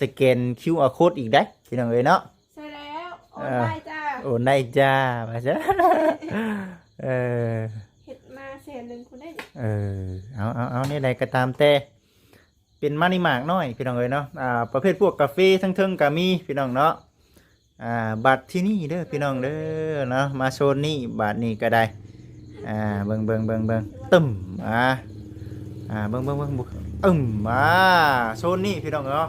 ສະແກນຄິວອາໂຄດອີກໄດ໋ ພີ່ນ້ອງເອີຍເນາະ. ໃຊ່ແລ້ວ ໂອນໄດ້ຈ້າ ເອີ ໂອນໄດ້ຈ້າ ວ່າຊະ ເອີ ເຮັດມາແສນໜຶ່ງພຸ້ນເດ້. ເອີ ເອົາ ເອົາ ເອົາ ແນວໃດກໍຕາມແຕ່ ເປັນມານີມາກນ້ອຍ ພີ່ນ້ອງເອີຍເນາະ. ອ່າ ປະເພດພວກກາເຟເທິງໆກໍມີ ພີ່ນ້ອງເນາະ. ອ່າ ບັດທີ່ນີ້ເດີ ພີ່ນ້ອງເດີເນາະ ມາໂຊນນີ້ ບາດນີ້ກໍໄດ້. ອ່າ ເບິ່ງ ເບິ່ງ ເບິ່ງ ເບິ່ງ ຕຶ້ມ ອ່າ ອ່າ ເບິ່ງ ເບິ່ງ ເບິ່ງ ອຶ້ມ ອ່າ ໂຊນນີ້ ພີ່ນ້ອງເນາະ.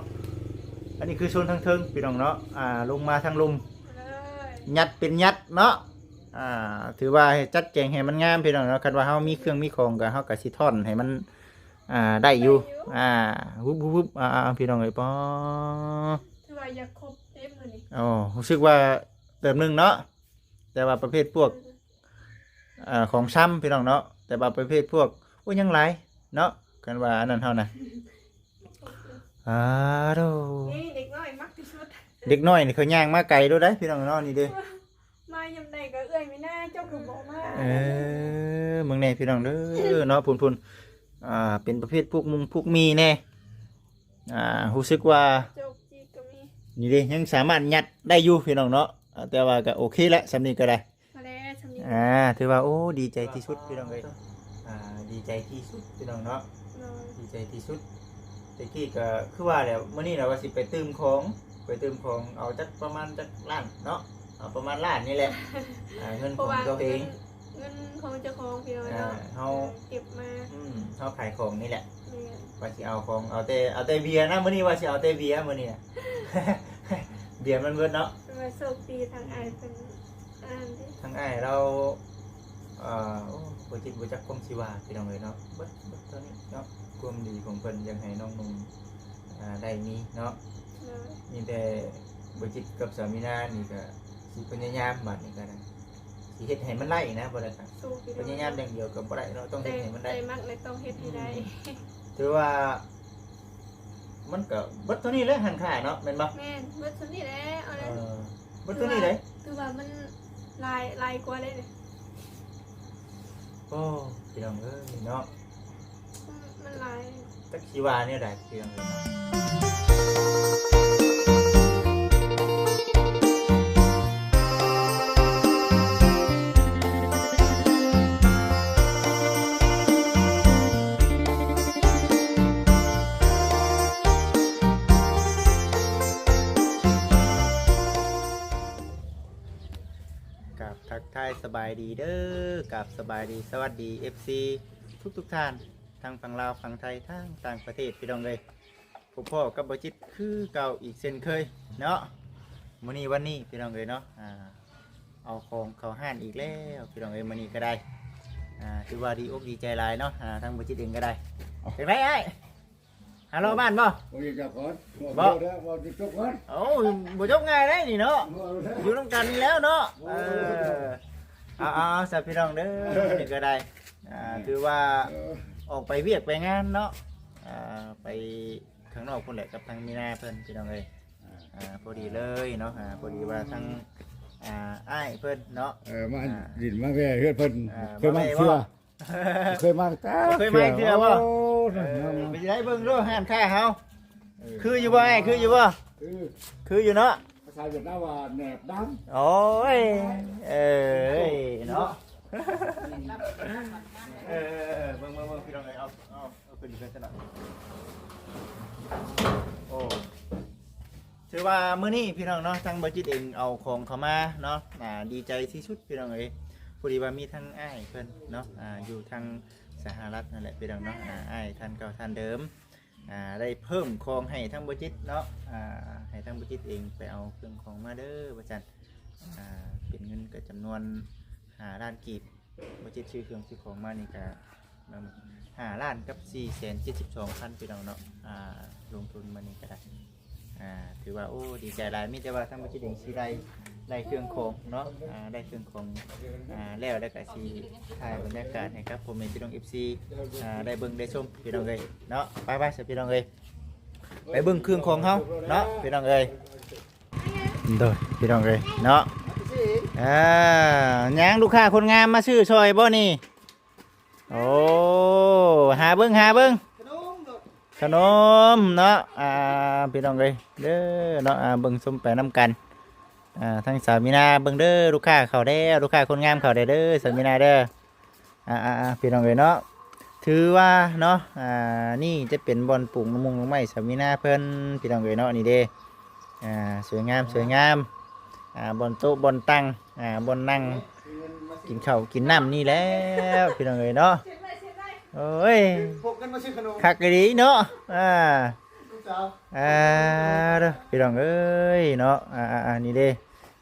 ອັນນີ້ຄືໂຊນທາງເທິງ ພີ່ນ້ອງເນາະ. ອ່າ ລົງມາທາງລຸ່ມ ຍັດເປັນຍັດເນາະ. ອ່າ ຖືວ່າໃຫ້ຈັດແຈງໃຫ້ມັນງາມ ພີ່ນ້ອງເນາະ. ຄັນວ່າເຮົາມີເຄື່ອງມີຂອງກໍ ເຮົາກໍຊິທ້ອນໃຫ້ມັນ ອ່າ ໄດ້ຢູ່ ໄດ້ຢູ່ ອ່າ ວຶບໆໆ ອ່າ ພີ່ນ້ອງເອີຍ ປາ ຖືວ່າຢາກຄົບເຕັມມື້ນີ້. ອໍ ຮູ້ສຶກວ່າເຕີບໜຶ່ງເນາະ ແຕ່ວ່າປະເພດພວກ ເອີ ອ່າ ຂອງຊຳ ພີ່ນ້ອງເນາະ. ແຕ່ວ່າປະເພດພວກ ໂອ້ຍ ຍັງຫຼາຍເນາະ ຄັນວ່າອັນນັ້ນເຮົານະ. ອ່າ ໂດ ນີ້ເດັກນ້ອຍມັກທີ່ສຸດ ເດັກນ້ອຍນີ້ເຂົາຍ່າງມາໄກໂລດໄດ໋ ພີ່ນ້ອງເນາະ. ນີ້ເດ້ ມາຍາມໃດກໍເອື້ອຍມີໜ້າ ເຈົ້າຄືບໍ່ມາ. ເອີ ເບິ່ງແດ່ ພີ່ນ້ອງເດີເນາະ ພຸ້ນໆ. ອ່າ ເປັນປະເພດພວກມຸງພວກມີແດ່. ອ່າ ຮູ້ສຶກວ່າ ໂຈກຈີກກໍມີ ນີ້ເດ້ ຍັງສາມາດຍັດໄດ້ຢູ່ ພີ່ນ້ອງເນາະ. ອ່າ ແຕ່ວ່າກໍໂອເຄແຫຼະ ສ່ຳນີ້ກໍໄດ້ ພໍແລ້ວສ່ຳນີ້. ອ່າ ຖືວ່າ ໂອ້ ດີໃຈທີ່ສຸດ ພີ່ນ້ອງເອີຍ. ອ່າ ດີໃຈທີ່ສຸດ ພີ່ນ້ອງເນາະ ໂດຍ ດີໃຈທີ່ສຸດ. ແຕ່ກີ້ກໍຄືວ່າແຫຼະ ມື້ນີ້ນະວ່າຊິໄປຕື່ມຂອງ ໄປຕື່ມຂອງ ເອົາຈັກປະມານຈັກລ້ານເນາະ ເອົາປະມານລ້ານນີ້ແຫຼະ. ອ່າ ເງິນຂອງເຈົ້າເອງ ເພາະວ່າເງິນ ເງິນຂອງເຈົ້າຂອງ ພີ່ນ້ອງເນາະ ອ່າ ເຮົາເກັບມາ ອືມ ເຮົາຂາຍຂອງນີ້ແຫຼະ. ແມ່ນ ວ່າຊິເອົາຂອງ ເອົາແຕ່ ເອົາແຕ່ເບຍນະ ມື້ນີ້ວ່າຊິເອົາແຕ່ເບຍ ມື້ນີ້ນະ ເບຍມັນເບິດເນາະ. ແຕ່ວ່າໂຊກດີທາງອ້າຍເພິ່ນ ອ່ານເດ້ ທາງອ້າຍລາວ ເອີ ໂອ້ ບໍ່ຈິດບໍ່ຈັກຄວາມຊິວ່າ ພີ່ນ້ອງເອີຍເນາະ. ເບິດ ເບິດເທົ່ານີ້ເນາະ ຄວາມດີຂອງເພິ່ນ ຢາກໃຫ້ນ້ອງໜຸ່ມ ອ່າ ໄດ້ມີເນາະ. ໂດຍ ມີແຕ່ບໍ່ຈິດກັບສາມີນານີ້ກໍຊິພະຍາຍາມ ບາດນີ້ກໍໄດ້ ຊິເຮັດໃຫ້ມັນໄດ້ນະ. ບໍ່ໄດ້ກໍ ໂຊກດີ ພະຍາຍາມຢ່າງດຽວກໍບໍ່ໄດ້ເນາະ ຕ້ອງເຮັດໃຫ້ມັນໄດ້. ແຕ່ມັກແລະຕ້ອງເຮັດໃຫ້ໄດ້. ອືມ ຖືວ່າ ມັນກໍເບິດເທົ່ານີ້ແຫຼະ ຮ້ານຄ້າເນາະ ແມ່ນບໍ່? ແມ່ນ ເບິດສ່ຳນີ້ແຫຼະ ເອົາແຫຼະ ເອີ ເບິດເທົ່ານີ້ເດ້. ຖືວ່າ ຖືວ່າມັນຫຼາຍ ຫຼາຍກວ່າເດ້ນີ້. ໂອ້ ພີ່ນ້ອງເອີຍເນາະ ມັນ ມັນຫຼາຍ ຈັກຊິວ່າແນວໃດ ພີ່ນ້ອງເອີຍເນາະ. ກາບທັກທາຍສະບາຍດີເດີ ກາບສະບາຍດີ ສະຫວັດດີ ເອັຟຊີ ທຸກໆທ່ານ ທັງຝັ່ງລາວ ຝັ່ງໄທ ທັງຕ່າງປະເທດ ພີ່ນ້ອງເອີຍ. ພົບພໍ້ກັບບໍ່ຈິດຄືເກົ່າອີກເຊັ່ນເຄີຍເນາະ. ມື້ນີ້ວັນນີ້ ພີ່ນ້ອງເອີຍເນາະ ອ່າ ເອົາຂອງເຂົ້າຮ້ານອີກແລ້ວ ພີ່ນ້ອງເອີຍ. ມື້ນີ້ກໍໄດ້ ອ່າ ຖືວ່າດີອົກດີໃຈຫຼາຍເນາະ ອ່າ ທາງບໍ່ຈິດເອງກໍໄດ້. ເອົາ ຈັ່ງໃດອ້າຍ ຫາເລາະບ້ານບໍ່? ບໍ່ໄດ້ຈັບກ່ອນ ບໍ່ ບໍ່ໄດ້ ບໍ່ໄດ້ຈົບກ່ອນ. ໂອ້ ບໍ່ຈົບງ່າຍເດ້ນີ້ເນາະ ບໍ່ໄດ້ ຢູ່ນຳກັນນີ້ແລ້ວເນາະ. ໂອ້ ເອີ ເອົາ ເອົາ ເອົາຊະ ພີ່ນ້ອງເດີ ນີ້ກໍໄດ້ ອ່າ ອືມ ຖືວ່າ ເອີ ອອກໄປວຽກໄປງານເນາະ ອ່າ ໄປ ຂ້າງນອກພຸ້ນແຫຼະ ກັບທາງມີນາເພິ່ນ ພີ່ນ້ອງເອີຍ. ອ່າ ອ່າ ພໍດີເລີຍເນາະ ອ່າ ພໍດີວ່າທາງ ອ່າ ອ້າຍເພິ່ນເນາະ ເອີ ມາ ອ່າ ຫຼິ້ນມາແວ່ເຮືອນເພິ່ນ ອ່າ ເຄີຍມາ ມາແວ່ ເທື່ອ ບໍ່ ເຄີຍມາ ບໍ່ເຄີຍມາເທື່ອບໍ່? ໂອ້ ເອີ ເປັນຈັ່ງໃດ ເບິ່ງດູຮ້ານຄ້າເຮົາ ເອີ ຄືຢູ່ບໍ່ອ້າຍ ຄືຢູ່ບໍ່? ຄື ຄືຢູ່ເນາະ ພາສາຫວຽດນາມວ່າແນບດຳ. ໂອ້ຍ ເອີຍ ເນາະ ເອີ ເບິ່ງ ເບິ່ງ ເບິ່ງ ພີ່ນ້ອງເອີຍ ເອົາ ເອົາ ເອົາຂຶ້ນເຮືອນຊະນະ. ໂອ້ ຖືວ່າມື້ນີ້ພີ່ນ້ອງເນາະ ທາງບໍ່ຈິດເອງເອົາຂອງເຂົ້າມາເນາະ ອ່າ ດີໃຈທີ່ສຸດພີ່ນ້ອງເອີຍ. ພໍດີວ່າມີທາງອ້າຍເພິ່ນເນາະ ອ່າ ຢູ່ທາງສະຫະລັດນັ້ນແຫຼະພີ່ນ້ອງເນາະ ອ່າ ອ້າຍທ່ານເກົ່າທ່ານເດີມ ອ່າ ໄດ້ເພີ່ມຂອງໃຫ້ທາງບໍ່ຈິດເນາະ ອ່າ ໃຫ້ທາງບໍ່ຈິດເອງໄປເອົາເຄື່ອງຂອງມາເດີວ່າຊັ້ນ. ອ່າ ເປັນເງິນກໍຈຳນວນຫ້າລ້ານກີບ ບໍ່ຈິດຊື້ເຄື່ອງຊື້ຂອງມານີ້ກໍ ຫ້າລ້ານກັບສີ່ແສນເຈັດສິບສອງພັນ ພີ່ນ້ອງເນາະ ອ່າ ລົງທຶນມານີ້ກໍໄດ້ ອ່າ ຖືວ່າ ໂອ້ ດີໃຈຫຼາຍ. ມີແຕ່ວ່າທາງບໍ່ຈິດເອງຊິໄດ້ ໄດ້ເຄື່ອງຂອງເນາະ ອ່າ ໄດ້ເຄື່ອງຂອງ ອ່າ ແລ້ວ ແລ້ວກໍຊິຖ່າຍບັນຍາກາດໃຫ້ກັບພໍ່ແມ່ພີ່ນ້ອງ ເອັຟຊີ ອ່າ ໄດ້ເບິ່ງໄດ້ຊົມ ພີ່ນ້ອງເອີຍເນາະ. ໄປໆ ຊະ ພີ່ນ້ອງເອີຍ ໄປເບິ່ງເຄື່ອງຂອງເຮົາເນາະ ພີ່ນ້ອງເອີຍ. ໂດຍ ພີ່ນ້ອງເອີຍເນາະ ອ່າ ຍັງລູກຄ້າຄົນງາມມາຊື້ຊ່ອຍບໍ່ນີ້? ໂອ້ ຫາເບິ່ງ ຫາເບິ່ງ ຂະໜົມ ໂດຍ ຂະໜົມເນາະ ອ່າ ພີ່ນ້ອງເອີຍເດີເນາະ ອ່າ ເບິ່ງຊົມໄປນຳກັນ ອ່າ ທາງສາວມີນາເບິ່ງເດີ ລູກຄ້າເຂົ້າແລ້ວ ລູກຄ້າຄົນງາມເຂົ້າແລ້ວເດີ ສາວມີນາເດີ ອ່າໆໆ ພີ່ນ້ອງເອີຍເນາະ ຖືວ່າເນາະ ອ່າ ນີ້ຈະເປັນບ່ອນປູກໝາກມຸງໝາກໄມ້ສາວມີນາເພິ່ນ ພີ່ນ້ອງເອີຍເນາະ ນີ້ເດ້ ອ່າ ສວຍງາມ ສວຍງາມ ອ່າ ບ່ອນໂຕະບ່ອນຕັ່ງ ອ່າ ບ່ອນນັ່ງ ກິນເຂົ້າກິນນ້ຳນີ້ແຫຼະ ພີ່ນ້ອງເອີຍເນາະ ໂອ້ຍ ພກເງິນມາຊື້ຂະໜົມ ຄັກອີ່ຫຼີເນາະ ອ່າ ລູກສາວ ອ່າ ເດີ ພີ່ນ້ອງເອີຍເນາະ ອ່າໆໆ ນີ້ເດ້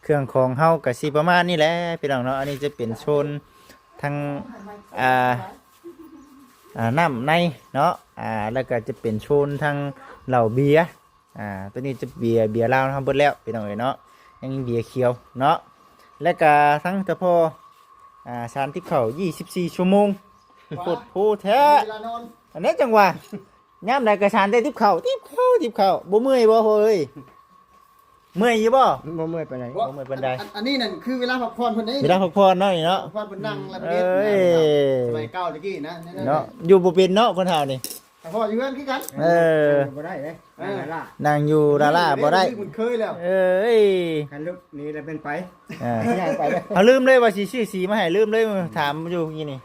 ເຄື່ອງຂອງເຮົາກະຊິປະມານນີ້ແຫຼະ ພີ່ນ້ອງເນາະ ອັນນີ້ຈະເປັນໂຊນທັງ ອ່າ ອ່າ ນ້ຳໃນເນາະ ອ່າ ແລ້ວກະຈະເປັນໂຊນທັງເຫຼົ້າເບຍ ອ່າ ໂຕນີ້ຈະເບຍ ເບຍລາວເຮົາເບິດແລ້ວ ພີ່ນ້ອງເອີຍເນາະ ຍັງເບຍຂຽວເນາະ ແລ້ວກະທັງຕະພໍ່ ອ່າ ຊານຕິບເຂົ້າ ຊາວສີ່ຊົ່ວໂມງ ໂພດໂພແທ້ ອັນນີ້ຈັ່ງວ່າ ຍາມໃດກະຊານແຕ່ຕິບເຂົ້າ ຕິບເຂົ້າ ຕິບເຂົ້າ ບໍ່ເມື່ອຍບໍ່ພໍ່ເອີຍ? ເມື່ອຍຢູ່ບໍ່? ບໍ່ເມື່ອຍປານໃດ ບໍ່ເມື່ອຍປານໃດ ອັນ ອັນນີ້ນັ້ນຄືເວລາພັກຜ່ອນເພິ່ນເດ້ ເວລາພັກຜ່ອນເນາະນີ້ເນາະ ພັກຜ່ອນເພິ່ນນັ່ງລະເບຍ ສະໄໝເກົ່າຕະກີ້ນະ ເນາະ ຢູ່ບໍ່ເປັນເນາະຄົນເຖົ້ານີ້ ສະເພາະຢູ່ເຮືອນຄືກັນ ເອີ ບໍ່ໄດ້ເດ້ ເອີ ນັ່ງຢູ່ລ້າໆບໍ່ໄດ້ ມັນເຄີຍແລ້ວ ເອີຍ ຄັນລຸກນີ້ລະເປັນໄປ ອ່າ ເອົາລືມເລີຍວ່າຊິຊື້ສີມາໃຫ້ ລືມເລີຍ ຖາມຢູ່ກີ້ນີ້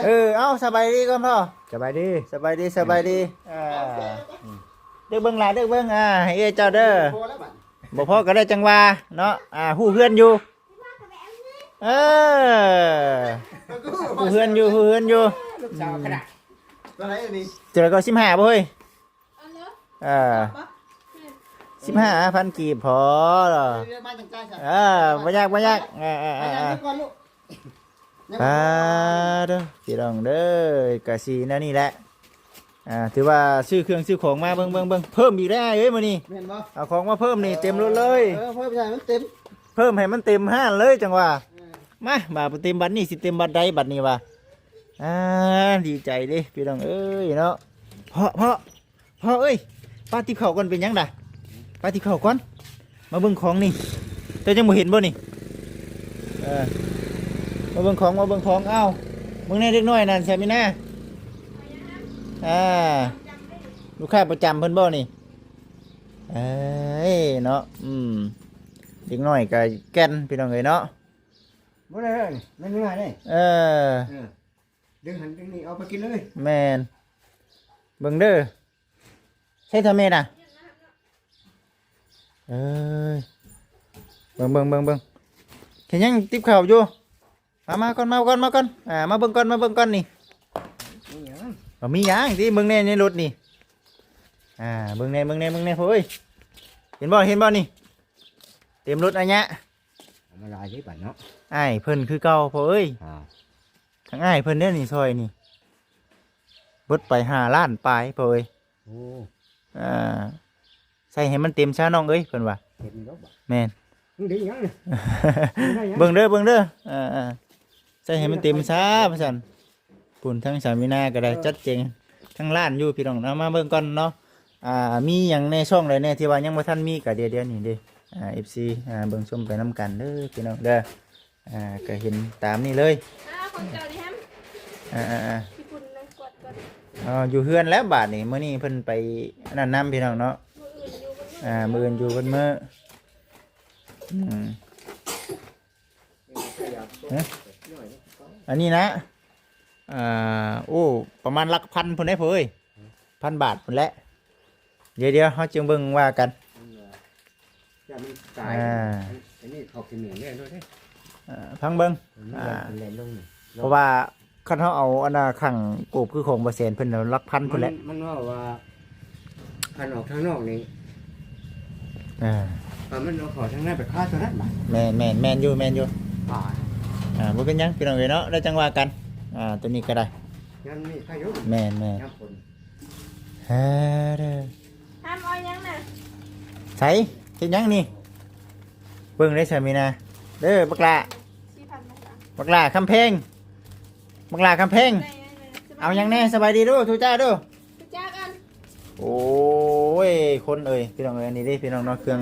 ເອີ ເອົ້າ ສະບາຍດີກ່ອນພໍ່ ສະບາຍດີ ສະບາຍດີ ສະບາຍດີ ອ່າ ເລືອກເບິ່ງຫຼາຍ ເລືອກເບິ່ງ ອ່າ ໃຫ້ເອື້ອຍເຈົ້າເດີ ບໍ່ພໍກະໄດ້ຈັ່ງວ່າເນາະ ອ່າ ຮູ້ເຮືອນຢູ່ ເອີ ຮູ້ເຮືອນຢູ່ ຮູ້ເຮືອນຢູ່ ລູກສາວຂະໜາດ ເທົ່າໃດອັນນີ້ ເທົ່າໃດກະ ສິບຫ້າບໍ່ເຮີ້ຍ ເອີ ສິບຫ້າພັນກີບພໍ ເອີ ບໍ່ຍາກ ບໍ່ຍາກ ເອີໆໆ ອ່າເດີ ພີ່ນ້ອງເດີ ກະຊິແນວນີ້ແຫຼະ ອ່າ ຖືວ່າຊື້ເຄື່ອງຊື້ຂອງມາ ເບິ່ງໆໆ ເພີ່ມອີກແລ້ວເອີຍມື້ນີ້ ແມ່ນບໍ່ ເອົາຂອງມາເພີ່ມນີ້ເຕັມລົດເລີຍ ເອີ ເພີ່ມໃຫ້ມັນເຕັມ ເພີ່ມໃຫ້ມັນເຕັມຮ້ານເລີຍຈັ່ງວ່າ ເອີ ມາ ບາດບໍ່ເຕັມບັດນີ້ຊິເຕັມບັດໃດບັດນີ້ວ່າ ອ່າ ດີໃຈເດ້ພີ່ນ້ອງເອີຍເນາະ ເພາະ ເພາະ ພໍ່ເອີຍ ປາຕິບເຂົ້າກ່ອນ ເປັນຫຍັງດາ ປາຕິບເຂົ້າກ່ອນ ມາເບິ່ງຂອງນີ້ ເຈົ້າຍັງບໍ່ເຫັນບໍ່ນີ້ ເອີ ມາເບິ່ງຂອງ ມາເບິ່ງຂອງ ອ້າວ ເບິ່ງແດ່ເດັກນ້ອຍນັ້ນ ແຊມີນາ ອ່າ ລູກຄ້າປະຈຳເພິ່ນບໍ່ນີ້ ເອີຍ ເນາະ ອືມ ເດັກນ້ອຍກະແກ່ນ ພີ່ນ້ອງເອີຍເນາະ ບໍ່ໄດ້ເອີຍ ມັນງ່າຍເດ້ ເອີ ເອີ ດຶງຫັ້ນດຶງນີ້ ເອົາໄປກິນເລີຍ ແມ່ນ ເບິ່ງເດີ ໃສ່ຖ້ວຍແມ່ນະ ເອີຍ ເບິ່ງໆໆໆ ເຮັດຫຍັງ ຕິບເຂົ້າຢູ່ ມາ ມາກ່ອນ ມາກ່ອນ ມາກ່ອນ ອ່າ ມາເບິ່ງກ່ອນ ມາເບິ່ງກ່ອນນີ້ ມີຫຍັງ ບໍ່ມີຫຍັງຕິ ເບິ່ງແດ່ໃນລົດນີ້ ອ່າ ເບິ່ງແດ່ ເບິ່ງແດ່ ເບິ່ງແດ່ ໂອ້ຍ ເຫັນບໍ່ ເຫັນບໍ່ນີ້ ເຕັມລົດອາຍະ ເອົາມາຫຼາຍເດ້ບັດເນາະ ອ້າຍເພິ່ນຄືເກົ່າພໍ່ເອີຍ ອ່າ ທາງອ້າຍເພິ່ນເດ້ນີ້ ຊ່ອຍນີ້ ເບິດໄປຫ້າລ້ານປາຍພໍ່ເອີຍ ໂອ້ ອ່າ ໃສ່ໃຫ້ມັນເຕັມຊະນ້ອງເອີຍ ເພິ່ນວ່າ ເຕັມຢູ່ດອກບາດ ແມ່ນ ມັນໄດ້ຫຍັງນີ້ ເບິ່ງເດີ ເບິ່ງເດີ ອ່າໆ ໃສ່ໃຫ້ມັນເຕັມຊະວ່າຊັ້ນ ພຸ້ນ ທາງສາມີນາກະໄດ້ ເອີ ຈັດເຈັງທັງຮ້ານຢູ່ພີ່ນ້ອງເນາະ ມາເບິ່ງກ່ອນເນາະ ອ່າ ມີຫຍັງແດ່ ຊ່ອງໃດແດ່ທີ່ວ່າຍັງບໍ່ທັນມີກະດຽວໆນີ້ເດ້ ອ່າ ເອັຟຊີ ອ່າ ເບິ່ງຊົມໄປນຳກັນເດີພີ່ນ້ອງເດີ ອ່າ ກະເຫັນຕາມນີ້ເລີຍ ອ່າ ຂອງເຈົ້ານີ້ແຮມ ອ່າໆໆ ທີ່ພຸ້ນນຳກວດກ່ອນ ເອົາຢູ່ເຮືອນແລ້ວບາດນີ້ ມື້ນີ້ເພິ່ນໄປອັນນັ້ນນຳພີ່ນ້ອງເນາະ ມື້ອື່ນຢູ່ເບິດມື້ ອ່າ ມື້ອື່ນຢູ່ເບິດມື້ ອືມ ຮະ ອັນນີ້ນະ ອ່າ ໂອ້ ປະມານຫຼັກພັນພຸ້ນເດ້ພໍ່ເອີຍ ພັນບາດພຸ້ນແຫຼະ ດຽວໆ ເຮົາຈຶ່ງເບິ່ງວ່າກັນ ມັນວ່າ ຢ່າມັນຕາຍ ອ່າ ອັນນີ້ເຂົ້າກິນເໜືອແນ່ໂລດເດ້ ອ່າ ຟັງເບິ່ງ ມັນ ອ່າ ແລ່ນລົງນີ້ ເພາະວ່າຄັນເຮົາເອົາອັນນ່າຂັງໂກບຄືຂອງບໍ່ແສນເພິ່ນ ຫຼັກພັນພຸ້ນແຫຼະ ມັນ ມັນເວົ້າວ່າ ຄັນອອກທາງນອກນີ້ ອ່າ ຄັນມັນອອກເຂົ້າທາງໃນໄປຄາຕົວນັ້ນບາດ ແມ່ນໆ ແມ່ນຢູ່ ແມ່ນຢູ່ ອ່າ ອ່າ ບໍ່ເປັນຫຍັງພີ່ນ້ອງເອີຍເນາະ ແລ້ວຈັ່ງວ່າກັນ ອ່າ ໂຕນີ້ກະໄດ້ ຍາມນີ້ພາຍຸ ແມ່ນໆ ຍາມຝົນ ເອີ ເດີ ຫ້າມເອົາຫຍັງນະ ໃສ ເຮັດຫຍັງນີ້ ເບິ່ງເດ້ ສາມີນາ ເດີ ບັກຫຼ້າ ສີ່ພັນ ບັກຫຼ້າຄຳແພງ ບັກຫຼ້າຄຳແພງ ໄດ້ໆໆ ເອົາຫຍັງແດ່ ສະບາຍດີດູ ທູຈ້າດູ ທູຈ້າກັນ ໂອ້ຍ ຄົນເອີຍ ພີ່ນ້ອງເອີຍ ອັນນີ້ເດ້ພີ່ນ້ອງເນາະ ເຄື່ອງ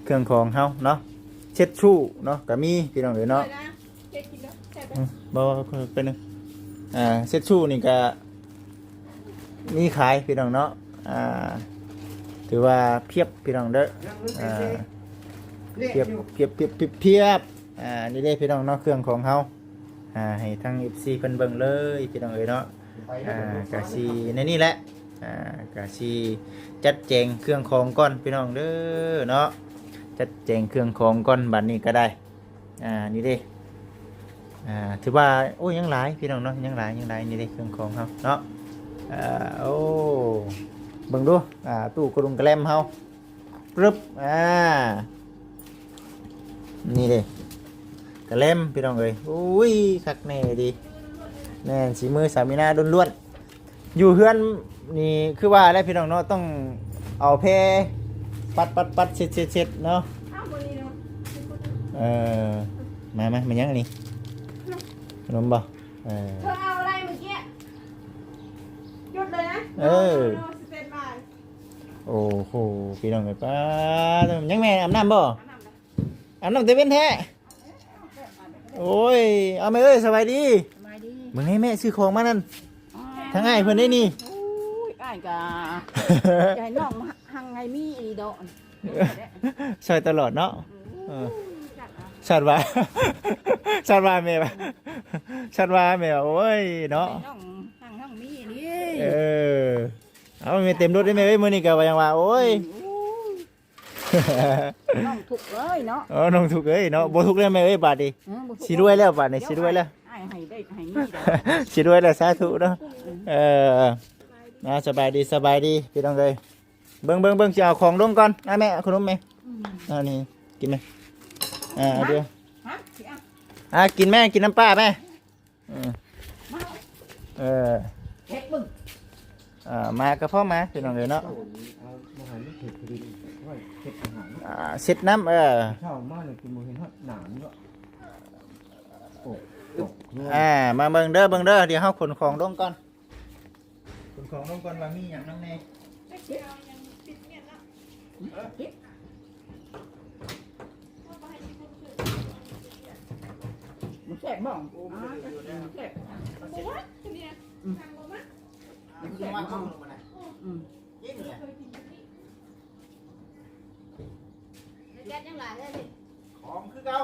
ເຄື່ອງຂອງເຮົາເນາະ ເຊັດຊູ້ເນາະ ກະມີພີ່ນ້ອງເອີຍເນາະ ເຮັດກິນເນາະ ແຊບເດ້ ອືມ ບໍ່ ເປັນໜຶ່ງ ອ່າ ເຊັດຊູ້ນີ້ກະມີຂາຍພີ່ນ້ອງເນາະ ອ່າ ຖືວ່າພຽບພີ່ນ້ອງເດີ ອ່າ ພຽບ ພຽບ ພຽບ ພຽບ ອ່າ ນີ້ເດ້ພີ່ນ້ອງເນາະ ເຄື່ອງຂອງເຮົາ ອ່າ ໃຫ້ທາງເອັຟຊີເພິ່ນເບິ່ງເລີຍພີ່ນ້ອງເອີຍເນາະ ອ່າ ກະຊິໃນນີ້ແຫຼະ ອ່າ ກະຊິຈັດແຈງເຄື່ອງຂອງກ່ອນພີ່ນ້ອງເດີເນາະ ຈັດແຈງເຄື່ອງຂອງກ່ອນ ບັດນີ້ກະໄດ້ ອ່າ ນີ້ເດ້ ອ່າ ຖືວ່າ ໂອ້ຍ ຍັງຫຼາຍພີ່ນ້ອງເນາະ ຍັງຫຼາຍ ຍັງຫຼາຍ ນີ້ເດ້ ເຄື່ອງຂອງເຮົາເນາະ ເອີ ໂອ້ ເບິ່ງດູ ອ່າ ຕູ້ກະດຸງກະແລັມເຮົາ ປຶບ ອ່າ ນີ້ເດ້ ກະແລັມພີ່ນ້ອງເອີຍ ໂອ້ຍ ຄັກແນ່ດີ ແມ່ນສີມືສາວມີນາລ້ວນໆ. ຢູ່ເຮືອນນີ້ຄືວ່າແຫຼະພີ່ນ້ອງເນາະ ຕ້ອງເອົາແພປັດໆໆເຊັດໆເນາະ ເອີ ມາໆ ແມ່ນຫຍັງອັນນີ້ ຂະໜົມບໍ່ ເອີ ເທາເອົາໄດ້ມື້ກີ້ ຢຸດເລີຍນະ ເອີ ໂອ້ໂຫ ພີ່ນ້ອງເອີຍ ປ້າດ ຍັງແມ່ອາບນ້ຳບໍ່ ອາບນ້ຳແຕ່ເວັນແທ້. ໂອ້ຍ ເອົາແມ່ເອີຍ ສະບາຍດີ ສະບາຍດີ ເບິ່ງໃຫ້ແມ່ຊື້ຂອງມານັ້ນ ອໍ ທາງອ້າຍເພິ່ນເດ້ນີ້ ໂອ້ຍ ອ້າຍກະ ຢາກໃຫ້ນ້ອງຮັ່ງໃຫ້ມີອີ່ດອກ ຊ່ອຍຕະຫຼອດເນາະ ເອີ ສັດວ່າ ສັດວ່າແມ່ວ່າ ສັດວ່າແມ່ວ່າ ໂອ້ຍເນາະ ໃຫ້ນ້ອງຮັ່ງຮັ່ງມີອີ່ຫຼີ ເອີ ເອົາແມ່ເຕັມລົດເດ້ແມ່ເອີຍ ມື້ນີ້ກະວ່າຫຍັງວ່າ ໂອ້ຍ ໂອ້ຍ ນ້ອງທຸກເອີຍເນາະ ເອີ ນ້ອງທຸກເອີຍເນາະ ບໍ່ທຸກແລ້ວແມ່ເອີຍ ບາດນີ້ ເອີ ບໍ່ທຸກ ຊິລວຍແລ້ວ ບາດນີ້ ຊິລວຍແລ້ວ ອ້າຍໃຫ້ໄດ້ໃຫ້ມີດອກ ຊິລວຍແລ້ວ ສາທຸເນາະ ເອີ ອ່າ ສະບາຍດີ ສະບາຍດີພີ່ນ້ອງເອີຍ ເບິ່ງ ເບິ່ງ ເບິ່ງ ຊິເອົາຂອງລົງກ່ອນ ອ່າ ແມ່ ເອົາຂະໜົມແມ່ ອືມ ອ່າ ນີ້ ກິນແມ່ ອ່າ ເອົາດຽວ ຮະ ຊິເອົາ ອ່າ ກິນແມ່ ກິນນຳປ້າແມ່ ເອີ ມາ ເອີ ເຮັດເບິ່ງ ເອີ ມາກະພໍມາ ພີ່ນ້ອງເອີຍເນາະ ເອົາ ບໍ່ໃຫ້ມັນຖືກດິນ ໄວ້ເຮັດອາຫານ ອ່າ ເຊັດນ້ຳ ເອີ ເຊົ້າມານີ້ກິນບໍ່ເຫັນຮອດໜາມເນາະ ໂອ້ ອ່າ ມາເບິ່ງເດີ ເບິ່ງເດີ ດຽວເຮົາຂົນຂອງລົງກ່ອນ ຂົນຂອງລົງກ່ອນວ່າມີຫຍັງນຳແດ່ ມັນແຊບບໍ່ ອ່າ ມັນແຊບ ບໍ່ວ່າ ອືມ ມັນແຊບ ອືມ ອືມ ກິນແຫຼະ ແກັດຍັງຫຼາຍເລີຍ ຂອງຄືເກົ່າ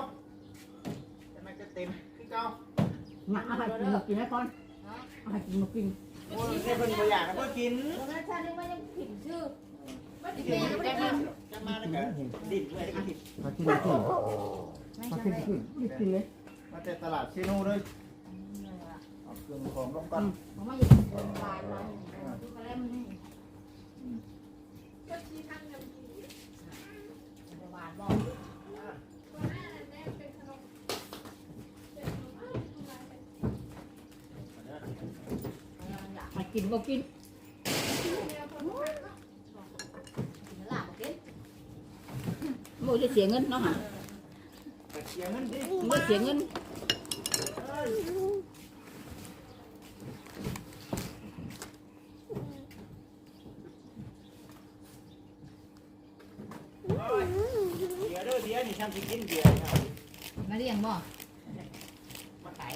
ແຕ່ມັນຈະເຕັມຄືເກົ່າ ໜ້າ ເອົາໃຫ້ກິນມາກິນແລ້ວກ່ອນ ເອົາໃຫ້ກິນມາກິນ ໂອ້ຍ ເພິ່ນບໍ່ຢາກໃຫ້ເພິ່ນກິນ ບໍ່ແມ່ນ ຊາດນີ້ມັນຍັງກິນຊື່ ມັນຊິແມ່ນບໍ່ໄດ້ກິນ ຈະມາແລ້ວກະດິ້ນເມື່ອຍກະດິ້ນ ມາກິນມາກິນ ມາກິນມາກິນ ບໍ່ໄດ້ກິນເລີຍ ມາແຕ່ຕະຫຼາດເຊໂນເລີຍ ເອົາເຄື່ອງຂອງລົງກ່ອນ ອືມ ເອົາມາຢູ່ຫຼາຍໆ ຢູ່ກະແລັມນີ້ ອືມ ໃຫ້ກິນບໍ່ກິນ ບໍ່ໄດ້ເສຍເງິນເນາະຫະ ເສຍເງິນຕິ ບໍ່ໄດ້ເສຍເງິນ. ໂອ້ຍ ເບຍເດີ ເບຍນີ້ ຊ່ຳຊິກິນເບຍນີ້ ມາລ້ຽງບໍ່? ມາຂາຍ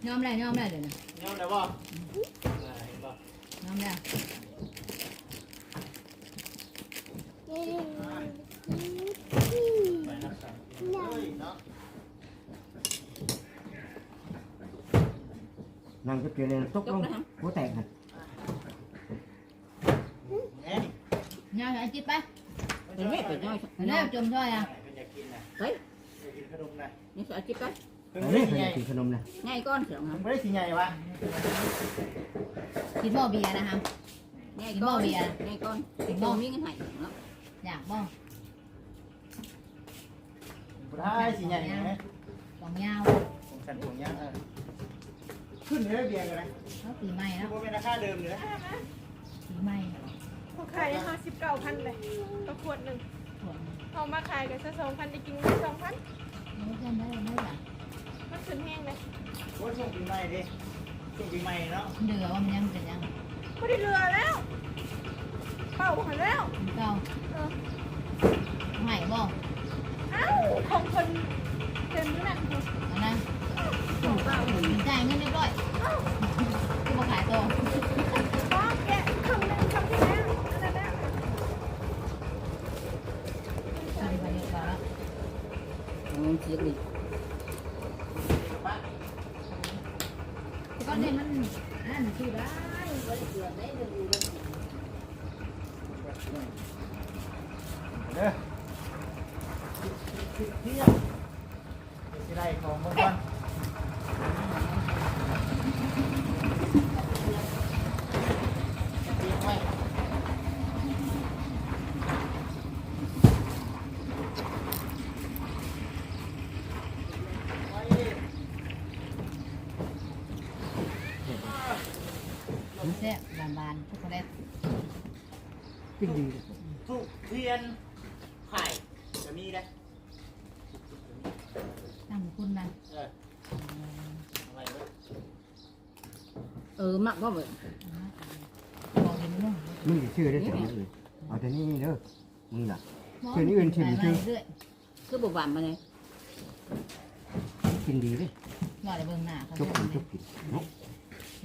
ຍອມແລ້ວ ຍອມແລ້ວ ດຽວນີ້ ຍອມແລ້ວບໍ່? ເອີ ເຫັນບໍ່? ຍອມແລ້ວ ໄປນຳກັນ ເອີຍເນາະ. ນັ່ງຈະເປັນແນວຕົກລົງ ຕົກແລ້ວຫະ ຫົວແຕກຫັ້ນ ເອີ ຍາວ ເອົາຈິບໄປ ເອີ ໄປ ເອົາແລ້ວ ຈົມຊ່ອຍອະ ເພິ່ນຢາກກິນນະ ໄປ ຢາກກິນຂະໜົມນະ ນີ້ ເອົາຈິບໄປ ເພິ່ນບໍ່ໄດ້ຊິໃຫຍ່ ເພິ່ນຢາກກິນຂະໜົມນະ ໃຫຍ່ກ່ອນ ເພິ່ນບໍ່ໄດ້ຊິໃຫຍ່ຫວາ ກິນບໍ່ເບຍນະຫະ ໃຫຍ່ກ່ອນ ກິນບໍ່ເບຍ ໃຫຍ່ກ່ອນ ກິນບໍ່ ມີເງິນໃຫ້ເນາະ ຢາກບໍ່? ບໍ່ໄດ້ ຊິໃຫຍ່ແດ່ ຂອງຍາວ ຂອງສັ້ນຂອງຍາວ ເອີ ຂຶ້ນເລີຍເບຍກໍໄດ້ ເອົາ ປີໃໝ່ແລ້ວ ບໍ່ແມ່ນລາຄາເດີມເລີຍ ປີໃໝ່ ເຂົາຂາຍໃຫ້ເຮົາສິບເກົ້າພັນເລີຍ ຕໍ່ຂວດໜຶ່ງ ຂວດໜຶ່ງ ເຮົາມາຂາຍກໍຊາວສອງພັນ ໄດ້ກິນເງິນສອງພັນ ໂອ້ ຈັ່ງໄດ້ ໄດ້ລະ ມັນຂຶ້ນແຮງເດ້ ໂອ້ຍ ຊ່ວງປີໃໝ່ເດ້ ຊ່ວງປີໃໝ່ເນາະ ເຫຼືອວ່າມັນຍັງເປັນຫຍັງ ບໍ່ໄດ້ເຫຼືອແລ້ວ ເປົ່າຫັ້ນແລ້ວ ເກົ່າ ເອີ ໃໝ່ບໍ່? ອ້າວ ຂອງເພິ່ນເປັນມື້ນັ້ນພຸ້ນ ອັນນັ້ນ ຂອງເກົ່າ ຈ່າຍເງິນຮຽບຮ້ອຍ ອ້າວ ຄືບໍ່ຂາຍຕໍ່? ບໍ່ ອືມ ເສຍງນີ້ ກ່ອນນີ້ມັນອັນນັ້ນຊື່ໄດ້ ບໍ່ໄດ້ເກືອບໄດ້ເລື່ອງຢູ່ເລື່ອງກິນ ເດີ ເຮັດ ເຮັດ ເຮັດ ຊິໄດ້ຂອງເບິ່ງກ່ອນ ແຊບ ຫວານໆ ຊັອກໂກແລັດ ກິນດີ ທຸກທຽນໄຂ່ກໍມີເດ້ ຕັ້ງຄຸນນະ ເອີ ເອົາໄວ້ເບິ່ງ ເອີ ມັກບໍ່ເບິ່ງ ບໍ່ເຫັນເນາະ ມຶງຊິຊື້ໄດ້ຈັ່ງນັ້ນເລີຍ ເອົາແຕ່ນີ້ເດີ ມຶງນະ ບໍ່ ຊື້ນີ້ອື່ນຖິ້ມຊື່ ຄືບໍ່ຫວານປານໃດ ກິນດີເດ້ ວ່າແຕ່ເບິ່ງໜ້າເຂົາ ຈົກກິນ ຈົກກິນເນາະ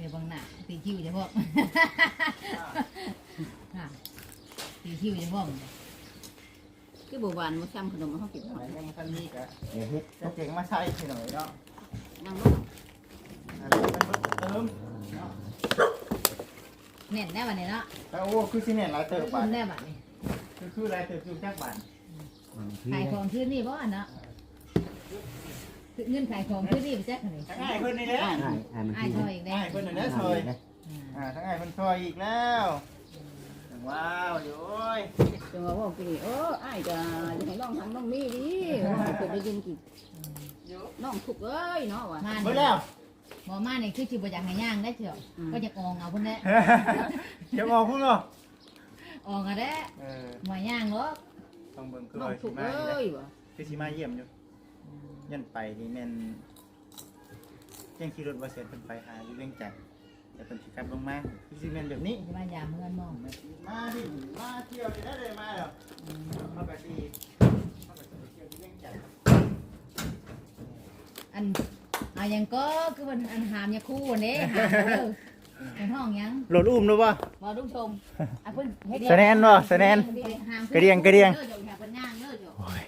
ດຽວເບິ່ງໜ້າ ຕີຄິວຈະພວກ ຕີຄິວຈະພວກ ຄືບໍ່ຫວານບໍ່ຊ່ຳຂະໜົມເຮົາກິນ ຍັງບໍ່ທັນມີກະ ດຽວເຮັດ ເອົາເກັ່ງມາໃສ່ພີ່ນ້ອງເນາະ ນັ່ງລົງ ອັນນີ້ມັນເບິດເຕີມເນາະ ແໜ້ນແລ້ວບັດນີ້ເນາະ ແລ້ວ ໂອ້ ຄືຊິແໜ້ນຫຼາຍເຕີບ ແລ້ວບັດນີ້ ຄື ຄືຫຼາຍເຕີບຢູ່ຈັກບາດ ຂາຍຂອງຄືນນີ້ບໍ່ເນາະ ເງິນຂາຍຂອງຄືນນີ້ໄປຈັກນີ້ ທັງອ້າຍເພິ່ນນີ້ແຫຼະ ອ້າຍ ອ້າຍ ອ້າຍມັນ ອ້າຍຊ່ອຍອີກແລ້ວ ອ້າຍເພິ່ນນັ້ນແຫຼະຊ່ອຍ ອ່າ ອ່າ ທັງອ້າຍເພິ່ນຊ່ອຍອີກແລ້ວ ວ້າວ ໂອ້ຍ ຈັ່ງວ່າເວົ້າກິນນີ້ ໂອ້ ອ້າຍກໍຢາກໃຫ້ນ້ອງທຳນ້ອງມີດີ ເວົ້າໃຫ້ເພິ່ນໄດ້ຍິນກິນ ນ້ອງທຸກເອີຍເນາະວ່າ ມານີ້ ເບິດແລ້ວ ບໍ່ມານີ້ຄືຊິບໍ່ຢາກໃຫ້ຍ່າງໄດ້ເທື່ອ ອືມ ກໍຢາກອອງເອົາພຸ້ນແຫຼະ ຢາກອອກພຸ້ນເນາະ ອອກຫັ້ນແຫຼະ ເອີ ບໍ່ຍ່າງດອກ ຕ້ອງເບິ່ງຄືວ່າຊິມາຢູ່ເດ້ ຄືຊິມາຢ້ຽມຢູ່ ອືມ ຢ້ານໄປນີ້ແມ່ນ ຈັ່ງຂີ່ລົດວ່າແຊນເພິ່ນໄປຫາຢູ່ວຽງຈັນ ແລ້ວເພິ່ນຊິກັບລົງມາ ຄືຊິແມ່ນແບບນີ້ ຊິມາຢາມເຮືອນບໍ່ ມາດິນ ມາທ່ຽວນີ້ແຫຼະ ໄດ້ມາແລ້ວ ອືມ ເຮົາກໍຊິ ເຮົາກໍຊິໄປທ່ຽວທີ່ວຽງຈັນ ອັນ ເອົາຫຍັງກໍ ຄືເພິ່ນອັນຫາມຍາຄູເດ້ ຫາມເດີ ເພິ່ນຮ້ອງຫຍັງ ໂລດອຸ້ມຫຼືບໍ່ ບໍ່ ລຸງຊົງ ອ່ະ ເພິ່ນເຮັດ ສະແນນບໍ່ ສະແນນ ຫາມ ກະດຽງ ກະດຽງ ເດີ ເຈົ້າ ເພິ່ນຍ່າງເດີ ເຈົ້າ ໂອ້ຍ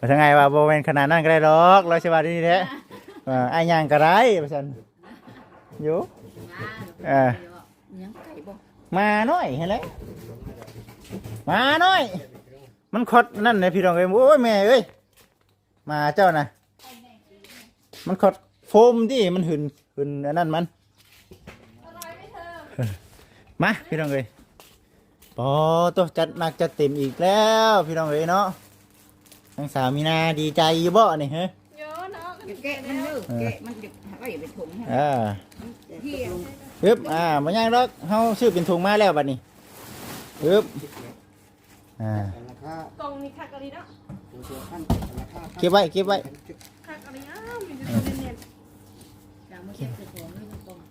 ວ່າຈັ່ງໃດວ່າບໍ່ແມ່ນຂະໜາດນັ້ນກໍໄດ້ດອກ ລາວຊິວ່ານີ້ແຫຼະ ອ່າ ເອີ ອ້າຍຍ່າງກໍໄດ້ວ່າຊັ້ນ ຢູ່ ອ່າ ຍັງໄກບໍ່ ໝານ້ອຍຫັ້ນແຫຼະ ໝານ້ອຍ ມັນຄອດນັ້ນແຫຼະພີ່ນ້ອງເອີຍ ໂອ້ຍ ແມ່ເອີຍ ໝາເຈົ້ານະ ມັນຄອດໂຟມຕິ ມັນຫຶນ ຫຶນອັນນັ້ນມັນ ມາພີ່ນ້ອງເອີຍ ປໍໂຕ ຈັດໜັກຈັດເຕັມອີກແລ້ວພີ່ນ້ອງເອີຍເນາະ ທາງສາວມີນາດີໃຈຢູ່ບໍ່ນີ້ ຮະ ໂຍເນາະ ແກະມັນເດີ ເອີ ແກະມັນ ເອົາໄວ້ເປັນຖົງ ເອີ ຮຶບ ອ່າ ບໍ່ຍາກດອກ ເຮົາຊື້ເປັນຖົງມາແລ້ວບັດນີ້ ຮຶບ ອ່າ ກ່ອງນີ້ຄັກອີ່ຫຼີເນາະ ເກັບໄວ້ ເກັບໄວ້ ຄັກອີ່ຫຼີ ອ້າວ ມີແຕ່ຕົວແໜ້ນ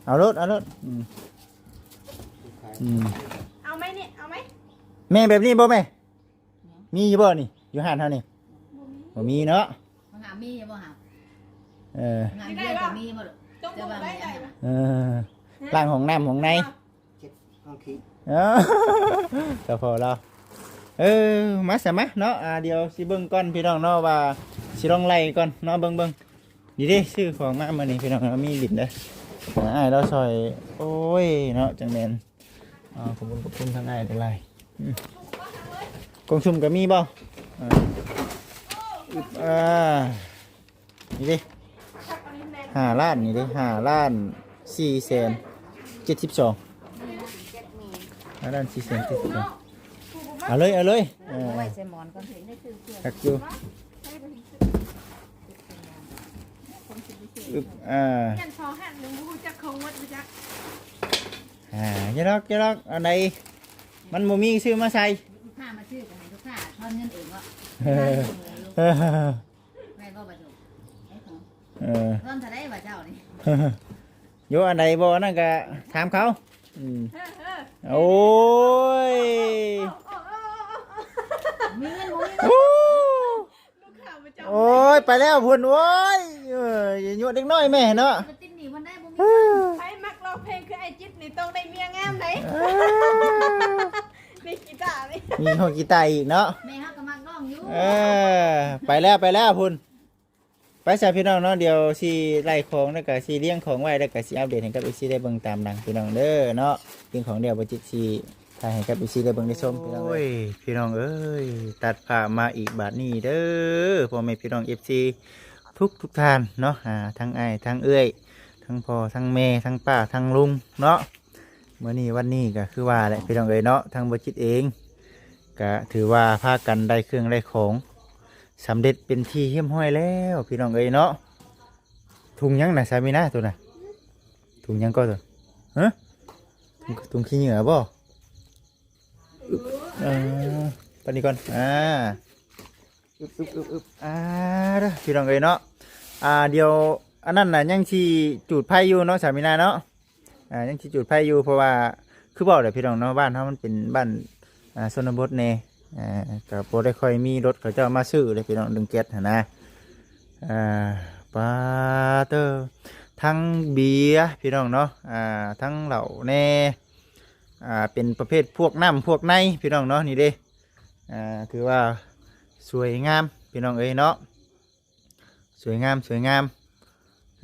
ໆ ເອົາໂລດ ເອົາໂລດ ອືມ ອືມ ເອົາໄໝນີ້ ເອົາໄໝ ແມ່ ແບບນີ້ບໍ່ແມ່ ມີຢູ່ບໍ່ນີ້ ຢູ່ຮ້ານເຮົານີ້ ບໍ່ມີ ບໍ່ມີເນາະ ມາຫາມີຢູ່ບໍ່ຫາ ເອີ ຫາເຮືອນກໍມີບໍ່ ຕ້ອງ ແຕ່ວ່າ ເອີ ລ້າງຫ້ອງນ້ຳຫ້ອງໃນ ເຈັບຫ້ອງຂີ້ ເອີ ກໍພໍລາວ ເອີ ມາຊະມາເນາະ ອ່າ ດຽວຊິເບິ່ງກ່ອນພີ່ນ້ອງເນາະ ວ່າຊິລອງໄລ່ກ່ອນເນາະ ເບິ່ງໆ ນີ້ເດ້ ຊື້ຂອງມາມື້ນີ້ພີ່ນ້ອງ ມີດິນເດ້ ອ່າ ອ້າຍລາວຊ່ອຍ ໂອ້ຍເນາະ ຈັ່ງແມ່ນ ອ່າ ຂອບຄຸນ ຂອບຄຸນທາງອ້າຍຫຼາຍ ອືມ ກົງຊຸມກໍມີບໍ່ ອ່າ ອຶບ ອ່າ ນີ້ເດ້ ຫ້າລ້ານນີ້ເດ້ ຫ້າລ້ານສີ່ແສນເຈັດສິບສອງ ຫ້າລ້ານສີ່ແສນເຈັດສິບສອງ ເອົາເລີຍ ເອົາເລີຍ ເອີ ໄວ້ໃສ່ໝອນກ່ອນ ຄັກຢູ່ ອຶບ ອ່າ ຮຽນພໍຫັນຍັງບໍ່ຮູ້ຈັກຂອງໝົດບໍ່ຈັກ ອ່າ ຢ່າດອກ ຢ່າດອກ ອັນໃດມັນບໍ່ມີ ຊື້ມາໃສ່ ລູກຄ້າມາຊື້ກໍໃຫ້ລູກຄ້າທອນເງິນເອງເນາະ ເອີ ແມ່ນບໍ່ບັດນີ້ ເອີ ເອີ ທອນເທົ່າໃດວ່າເຈົ້ານີ້ ໂຍ ອັນໃດບໍ່ ອັນນັ້ນກໍຖາມເຂົາ ອືມ ເອີ ເອີ ໂອ້ຍ ມີເງິນບໍ່ມີເງິນ ໂອ້ຍ ລູກຄ້າປະຈຳ ໂອ້ຍ ໄປແລ້ວພຸ້ນ ໂອ້ຍ ເອີ ຢ່າຍົວເດັກນ້ອຍແມ່ເນາະ ມາຕິດໜີ້ເພິ່ນໄດ້ບໍ່ມີ ໃຜມັກຮ້ອງເພງຄືອ້າຍຈິດນີ້ຕ້ອງໄດ້ເມຍງາມໃດ ເອີ ມີກີຕານີ້ ມີຮອກກີຕາອີກເນາະ ແມ່ເຮົາກໍມັກຮ້ອງຢູ່ ເອີ ໄປແລ້ວ ໄປແລ້ວພຸ້ນ ໄປຊະພີ່ນ້ອງເນາະ, ດຽວຊິໄລ່ຂອງ ແລ້ວກະຊິລຽງຂອງໄວ້ ແລ້ວກະຊິອັບເດດໃຫ້ກັບເອັຟຊີໄດ້ເບິ່ງຕາມຫຼັງພີ່ນ້ອງເດີເນາະ. ລຽງຂອງແລ້ວ ບໍ່ຈິດຊິຖ່າຍໃຫ້ກັບເອັຟຊີໄດ້ເບິ່ງໄດ້ຊົມພີ່ນ້ອງເດີ. ໂອ້ຍ ພີ່ນ້ອງເອີຍ ຕັດພາບມາອີກບາດນີ້ເດີ ພໍ່ແມ່ພີ່ນ້ອງເອັຟຊີທຸກໆທ່ານເນາະ, ອາ ທັງອ້າຍ ທັງເອື້ອຍ ທັງພໍ່ ທັງແມ່ ທັງປ້າ ທັງລຸງເນາະ. ມື້ນີ້ວັນນີ້ກໍຄືວ່າແຫຼະພີ່ນ້ອງເອີຍເນາະ, ທາງບໍ່ຈິດເອງກໍຖືວ່າພາກັນໄດ້ເຄື່ອງໄດ້ຂອງສຳເລັດເປັນທີ່ຮຽບຮ້ອຍແລ້ວພີ່ນ້ອງເອີຍເນາະ. ຖົງຫຍັງນະສາມີນາໂຕນະ? ຖົງຫຍັງກໍໂຕ? ຮະ? ຖົງ ຖົງຂີ້ເຫຍື້ອບໍ່? ອຶບ ເອີ ປານນີ້ກ່ອນ ອາ ອຶບ ອຶບ ອຶບ ອຶບ ອາ ເດີ ພີ່ນ້ອງເອີຍເນາະ. ອາ ດຽວ ອັນນັ້ນນະ ຍັງຊິຈູດໄຟຢູ່ເນາະ ສາມີນາເນາະ. ອາ ຍັງຊິຈູດໄຟຢູ່ ເພາະວ່າ ຄືເວົ້າແຫຼະພີ່ນ້ອງເນາະ, ບ້ານເຮົາມັນເປັນບ້ານ ອາ ຊົນນະບົດແດ່ ອາ ກໍບໍ່ໄດ້ຄ່ອຍມີລົດເຂົາເຈົ້າມາຊື້ເດ້ພີ່ນ້ອງ ເລື່ອງແກັສຫັ້ນນະ. ອາ ປາເຕີ ທັງເບຍພີ່ນ້ອງເນາະ, ອາ ທັງເຫຼົ້າແດ່ ອາ ເປັນປະເພດພວກນ້ຳພວກໃນພີ່ນ້ອງເນາະ. ນີ້ເດ້ ອາ ຖືວ່າສວຍງາມພີ່ນ້ອງເອີຍເນາະ, ສວຍງາມ ສວຍງາມ.